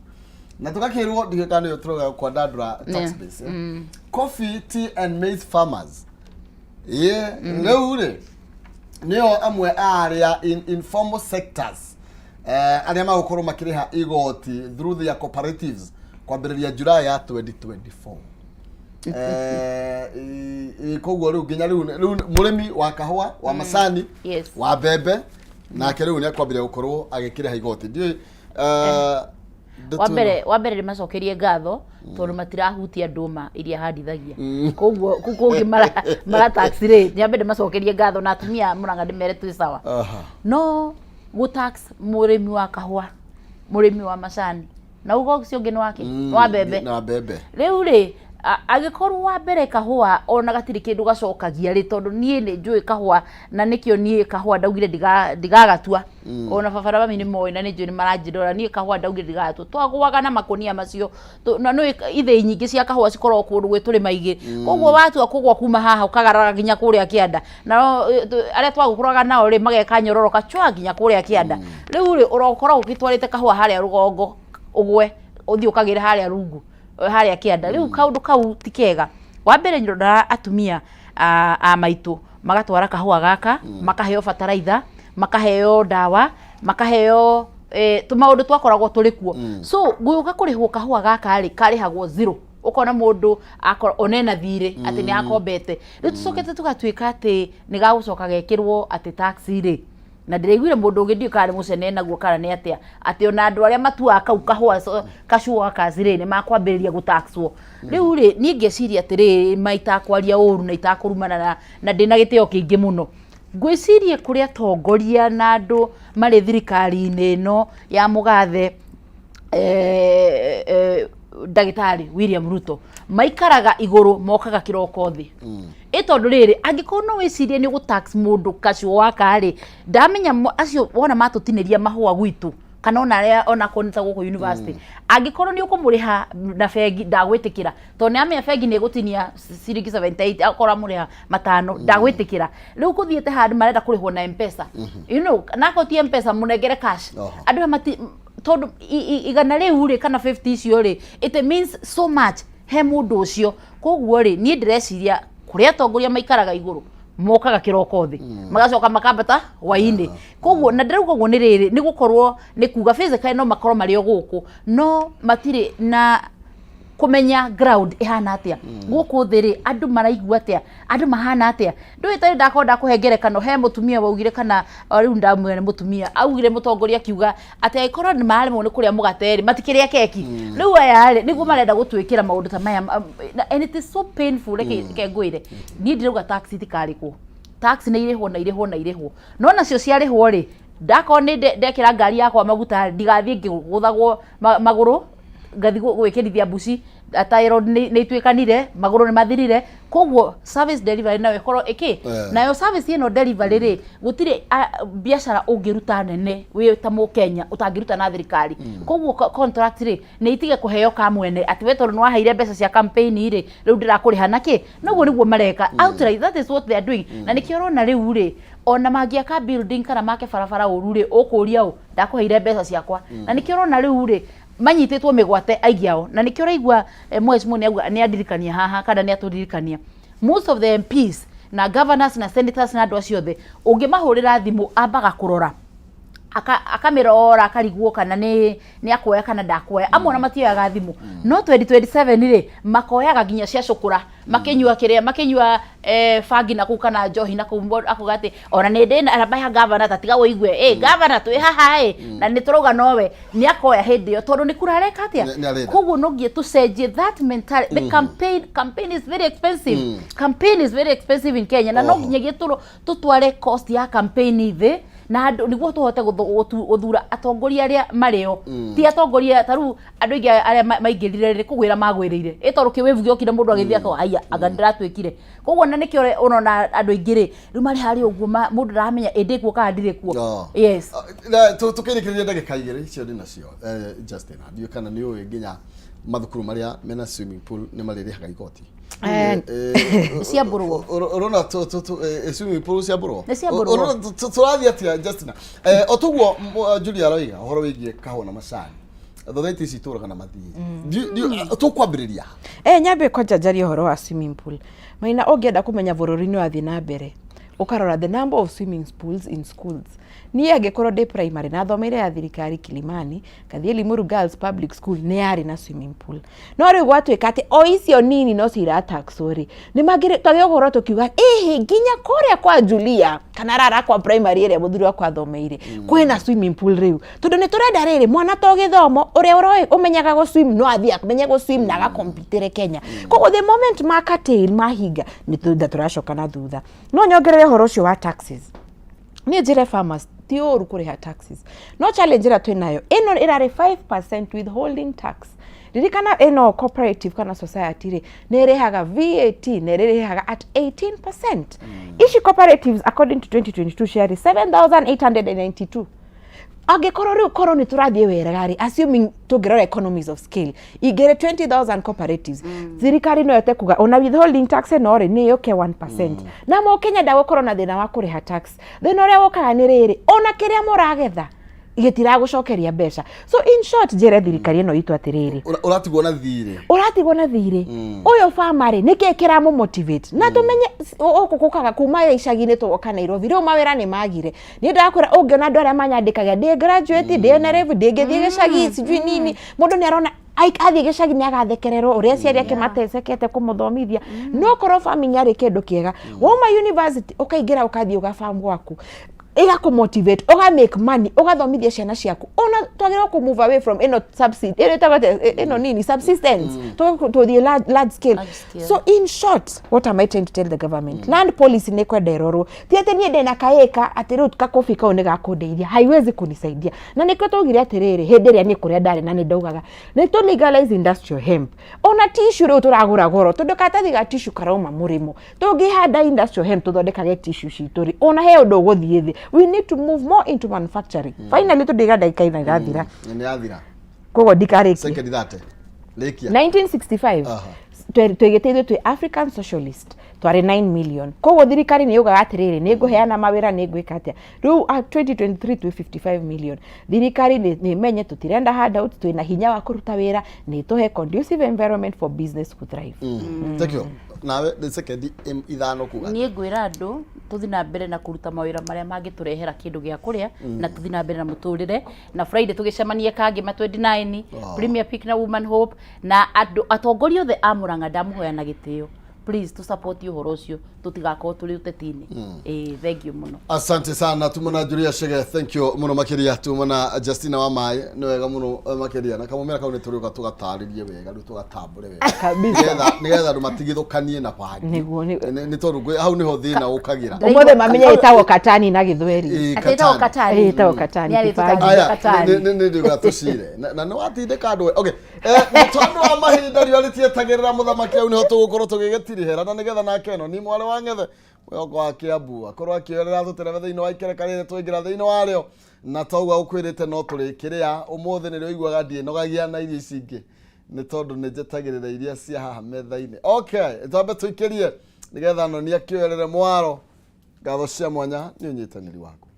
B: na tũgakĩrwo, ndiũĩ kana nĩyo tũrauga kwandandũra tax base, eh? Coffee, tea and maize farmers, yeah. Rĩu rĩ nĩo amwe a arĩa in informal sectors, arĩa magũkorwo makĩrĩha igoti through their cooperatives kwambĩrĩria July ya 2024. Koguo rĩu nginya rĩu mũrĩmi wa kahũa, wa macani, wa mbembe, nake rĩu nĩ akwambĩrĩria gũkorwo agĩkĩrĩha igoti. Ndiũĩ ndeto
C: Wa
B: ĩno.
C: mbere, wa mbere ndĩmacokerie ngatho tondũ matirahutia ndũma iria handithagia, koguo kũu kũngĩ mara tax rĩ, nyambe ndĩmacokerie ngatho na atumia a Mũrang'a ndĩmere twĩ sawa. No gũ tax mũrĩmi wa kahũa, mũrĩmi wa macani, na uga ũcio ũngĩ nĩ wake wa mbembe.
B: Na mbembe.
C: Rĩu rĩ, angĩkorwo wa mbere kahũa ona gatirĩ kĩndũ gacokagia rĩ, tondũ niĩ nĩ njũĩ kahũa, na nĩkĩo niĩ kahũa ndaugire ndigagatua. Ona baba na mami nĩ moĩ, na nĩ njũĩ nĩ maranjĩrora. Niĩ kahũa ndaugire ndigagatua. Twagũaga na makũnia macio. Na nĩ ithĩi nyingĩ cia kahũa cikoragwo kũndũ gwĩ tũrĩma igĩ, koguo watua kũgwa kuma haha ũkagarara nginya kũrĩa kĩanda, nao arĩa twagũkũraga nao rĩ mageka nyororo kachwa nginya kũrĩa kĩanda. Rĩu rĩ ũrokoragwo ũgĩtwarĩte kahũa harĩa rũgongo, ũgwe ũthiĩ ũkagĩre harĩa rungu, harĩa kĩanda. Rĩu kaũndũ kau ti kega. Wa mbere nyonaga atumia a maitũ magatwara kahũa gaka, makaheo bataraitha, makaheo ndawa, makaheo tũmaũndũ twakoragwo tũrĩ kuo. So gũka kũrĩhwo kahũa gaka rĩ, karĩhagwo zero. Ũkona mũndũ akorwo ona ena thirĩ atĩ nĩ akombete. Rĩu tũcokete tũgatuĩka atĩ nĩ gagũcoka gekĩrwo atĩ tax rĩ, na ndĩraiguire mũndũ ũngĩ, ndiũĩ kana nĩ mũcene naguo kana nĩ atĩa, atĩ ona andũ arĩa matuaga kau kahũa casual workers rĩ, nĩ makwambĩrĩria gũtaxwo. Rĩu rĩ, niĩ ngeciria atĩrĩrĩ, ma itakwaria ũru na itakũrumana na ndĩna gĩtĩo kĩingĩ mũno, ngwĩciria kũrĩ atongoria na andũ marĩ thirikari-inĩ ĩno ya mũgathe ndagĩtarĩ William Ruto, maikaraga igũrũ, mokaga kĩroko thĩ. Ĩ tondũ rĩrĩ, angĩkorwo no wĩcirie nĩ ũgũtax mũndũ casual worker rĩ, ndamenya acio wona matũtinĩria mahũa gwitũ, kana ona arĩa ona akorwo nĩ ta gũkũ university, angĩkorwo nĩ ũkũmũrĩha na bengi, ndagwĩtĩkĩra, tondũ nĩ amenya bengi nĩ ĩgũtinia ciringi 78. Akorwo amũrĩha 5, ndagwĩtĩkĩra. Rĩu kũthiĩte handũ marenda kũrĩhwo na Mpesa, na akorwo ti Mpesa, mũnengere cash. Andũ aya mati, tondũ 100 rĩu rĩ, kana 50 icio rĩ, it means so much he mũndũ ũcio. Koguo rĩ, niĩ ndĩreciria kũrĩ atongoria maikaraga igũrũ, mokaga kĩroko thĩ, magacoka makambata hwainĩ. Koguo na ndĩrauga ũguo nĩ rĩrĩ, nĩ gũkorwo nĩ kuga physically no makorwo marĩ o gũkũ, no matirĩ na kũmenya ground ĩhana atĩa gũkũ thĩ rĩ, andũ maraigua atĩa, andũ mahana atĩa. Ndũĩ tarĩ ndakorwo ndakũhe ngerekano, he mũtumia waugire, kana o rĩu ndamwĩra nĩ mũtumia, augire mũtongoria akiuga atĩ angĩkorwo nĩ maremwo nĩ kũrĩa mũgate rĩ, matikĩrĩa keki. Rĩu aya rĩ, nĩguo marenda gũtwĩkĩra maũndũ ta maya, and it is so painful. Reke ngwĩre, niĩ ndirauga tax itikarĩhwo. Tax nĩ irĩhwo na irĩhwo na irĩhwo, no nacio ciarĩhwo rĩ, ndakorwo nĩ ndekĩra ngari yakwa maguta, ndigathiĩ ngĩgũthagwo magũrũ, ngathi gwĩkĩrithia mbuci tairo nĩ ituĩkanire, magũrũ nĩ mathirire. Koguo service delivery nayo ĩkorwo ĩkĩ nayo service ĩno delivery rĩ, gũtirĩ biacara ũngĩruta nene wĩ ta mũkenya ũtangĩruta na thirikari. Koguo contract rĩ, nĩ itige kũheo kamwene atĩ we tondũ nĩ waheire mbeca cia campaign rĩ, rĩu ndĩrakũrĩha nakĩ. Noguo nĩguo mareka outright, that is what they are doing. Na nĩkĩo ũrona rĩu rĩ, ona mangĩaka building kana make barabara ũru rĩ, ũkũria ũ ndakũheire mbeca ciakwa. Na nĩkĩo ũrona rĩu rĩ, manyitĩtwo mĩgwate aingĩ ao. Na nĩkĩo ũraigua mheshimiwa nĩ auga, nĩ andirikania haha kana nĩ atũririkania, most of the MPs na governors na senators na andũ acio othe, ũngĩmahũrĩra thimũ, ambaga kũrora, akamĩrora, akarigwo kana nĩ akuoya kana ndakuoya. Amwe ona matioyaga thimũ, no 2027 rĩ, makoyaga nginya cia cũkũra, makĩnyua kĩrĩa, makĩnyua bangi na kũu kana njohi na kũu, akuga atĩ ona nĩ ndĩ na namba ya gavana, ta tiga ũigue gavana twĩ haha na nĩ tũrauga nowe nĩ akoya hĩndĩ ĩyo, tondũ nĩ kura areka atĩa.
B: Nĩ arenda.
C: Koguo no nginya tũcenjie that mentality. The campaign is very expensive. Campaign is very expensive in Kenya, na no nginyagia tũtware cost ya campaign thĩ na andũ, nĩguo tũhote gũthura atongoria arĩa marĩo, ti atongoria ta rĩu andũ aingĩ arĩa maingĩrire rĩ, kũgwĩra magwĩrĩire ĩ, tondũ kĩwĩvu gĩokire, mũndũ agĩthiĩ akauga, "Haiya, anga ndĩratuĩkire." Koguo na nĩkĩo ũrona andũ aingĩ rĩ, rĩu marĩ harĩa ũguo, mũndũ ndaramenya ĩ ndĩ kuo kana ndirĩ kuo. Yes.
B: Tũkĩrĩkĩrĩria ndagĩka 2 icio ndĩ nacio, Justin, ndiũĩ kana nĩ ũĩ nginya mathukuru marĩa mena swimming pool nĩ marĩrĩhaga igoti.
C: Cia mbũrwo.
B: Ũrona swimming pool cia mbũrwo.
C: Nĩ cia mbũrwo.
B: Ũrona tũrathiĩ atĩa, Justina? O toguo Julia aroiga ũhoro wĩgiĩ kahũa na macani, thothaiti ici itũraga na mathiĩ. Tũkwambĩrĩria ha?
D: Nyambe kwanja njarie ũhoro wa swimming pool. Maina, ũngĩenda kũmenya bũrũri nĩ wathiĩ na mbere, ũkarora the number of swimming pools in schools. Niĩ angĩkorwo ndĩ primary, nathomeire ya thirikari Kilimani, ngathiĩ Limuru Girls Public School, nĩ yarĩ na swimming pool. No rĩu gwatuĩka atĩ o icio nini no cio irataxwo rĩ, nĩ mangĩrĩ twagĩrĩirwo gũkorwo tũkiuga ĩhĩ nginya kũrĩa kwa Julia kana rara kwa primary ĩrĩa mũthuri wakwa athomeire kwĩna swimming pool rĩu, tondũ nĩ tũrenda rĩrĩ mwana to gĩthomo, ũrĩa ũroĩ ũmenyaga gũ swim no athiĩ amenye gũ swim na agakompitĩre Kenya. Koguo the moment ma curtail, mahinga, nĩ thutha tũracoka na thutha. No nyongerere ũhoro ũcio wa taxes. Niĩ njĩre farmers, ti ũru kũrĩha taxes, no challenge ĩrĩa twĩnayo ĩno ĩrarĩ 5% withholding tax. Ririkana ĩno cooperative kana society rĩ, nĩ ĩrĩhaga VAT na ĩrĩhaga at 18%. Ici cooperatives, according to 2022, ciarĩ 7892. Angĩkorwo rĩu korwo nĩ tũrathiĩ wega rĩ, assuming tũngĩrora economies of scale, ingĩrĩ 20,000 cooperatives, thirikari no yote kuga ona withholding tax ĩno rĩ, nĩ yũke 1%, na mũkenya ndagũkorwo na thĩna wa kũrĩha tax. Thĩna ũrĩa wokaga nĩ rĩrĩ, ona kĩrĩa mũragetha gĩtiragũcokeria mbeca. So in short, njĩre thirikari ĩno itũ atĩrĩrĩ,
B: Ũratigwo na thirĩ.
D: Ũratigwo na thirĩ. Ũyũ farmer rĩ, nĩkĩ kĩramũ motivate? Na tũmenye gũkũ gũkaga kuma icagi-inĩ tũgoka Nairobi, rĩu mawĩra nĩ magire. Niĩ ndakwĩra, ũngĩona andũ arĩa manyandĩkaga, ndĩ graduate, ndĩ NRF, ndĩngĩthiĩ gĩcagi, sijui nini, mũndũ nĩ arona. Athiĩ gĩcagi nĩ agathekererwo ũrĩa aciari ake matecekete kũmũthomithia. No korwo farming yarĩ kĩndũ kĩega, wauma university ũkaingĩra ũkathiĩ ũgafarm gwaku, ĩgakũ motivate, ũga make money, ũgathomithia ciana ciaku. Ona twagĩrĩirwo kũ move away from ĩno subsidy ĩno ĩtagwo atĩa? Ĩno nini subsistence, tũthiĩ large scale.
C: Large scale.
D: So in short, what am I trying to tell the government? Land policy nĩ kwenda ĩrorwo. Ti atĩ niĩ ndĩna kaĩka atĩ rĩu kakobi kau nĩ gakũndeithia, haiwezi kunisaidia. Na nĩkĩo twaugire atĩrĩrĩ, hĩndĩ ĩrĩa niĩ kũrĩa ndarĩ na nĩ ndaugaga nĩ tũ legalize industrial hemp. Ona tissue rĩu tũragũra goro, tondũ karatathi ga tissue karauma mũrĩmo. Tũngĩhanda industrial hemp tũthondekage tissue citũ rĩ, ona he ũndũ ũgũthiĩ thĩ. We need to move more into manufacturing. Finally, tũndĩga ndagĩka ina irathira.
B: Nĩ yathira.
D: Koguo ndikarĩkie.
B: Second 30, rĩkia.
D: 1965 twĩgĩte ithuĩ twĩ African Socialist, twarĩ 9 million. Koguo thirikari nĩ yugaga atĩrĩrĩ, nĩ ngũheana mawĩra, nĩ ngwĩka atĩa. Rĩu 2023 twĩ 55 million. Thirikari nĩ menye tũtirenda handouts, twĩna hinya wa kũruta wĩra, nĩ tũhe conducive environment for business to thrive.
B: Thank you. Nawe nĩ sekendi 5 kuga.
C: Niĩ ngwĩra andũ tũthi na mbere na kũruta mawĩra marĩa mangĩtũrehera kĩndũ gĩa kũrĩa na tũthi na mbere na mũtũrĩre. Na Friday tũgĩcemanie Kangema 29. Premier Pick na Woman Hope na andũ atongoria othe a Murang'a, ndamũhoya na gĩtĩo, please tũ support ũhoro ũcio, tũtigakorwo tũrĩ ũteti-inĩ. Ĩĩ, thank you mũno.
B: Asante sana. Tumona Julia Shege, thank you muno makiria. Tumona Justina wa Mai, nĩ wega muno makiria. Na kamũmera kau nĩ tũrĩũka tũgatarĩrie wega, rĩu tũgatambũre wega.
D: Kabisa.
B: Nĩgetha andũ matigithũkanie na bangi.
D: Nĩguo.
B: Nĩ tondũ hau nĩho thĩna ũkagĩra.
D: Ũmũthĩ mamenya ĩtagwo katani na gĩthweri.
B: Ĩĩ,
C: Atĩ ĩtagwo katani.
D: Ĩĩ, ĩtagwo katani.
C: Nĩ
D: ti bangi.
C: arĩtũtarĩria.
B: Aya,
C: Katani.
B: nĩ ndiuga tũcire na nĩ watindĩka andũ. Okay, nĩ tondũ wa mahinda, riũa rĩtietagĩrĩra mũthamaki, hau nĩho tũgũkorwo tũgĩgĩtirihĩra, na nĩgetha nake ĩno ni mwarĩ wa ng'ethe mwĩhoko wa Kĩambu akorwo akĩoerera tũterebe thĩinĩ wa ikereka rĩrĩ twaingĩra thĩinĩ warĩo. Na tauga ũkwĩrĩte no tũrĩkĩrĩa ũmũthĩ, nĩrĩo iguaga ndiĩnogagia na irio ici ingĩ, nĩ tondũ nĩ njetagĩrĩra iria cia haha metha-inĩ. Okay, twambe tũikĩrie nĩgetha noni akĩoerere mwaro. Ngatho cia mwanya nĩ ũnyitanĩri waku.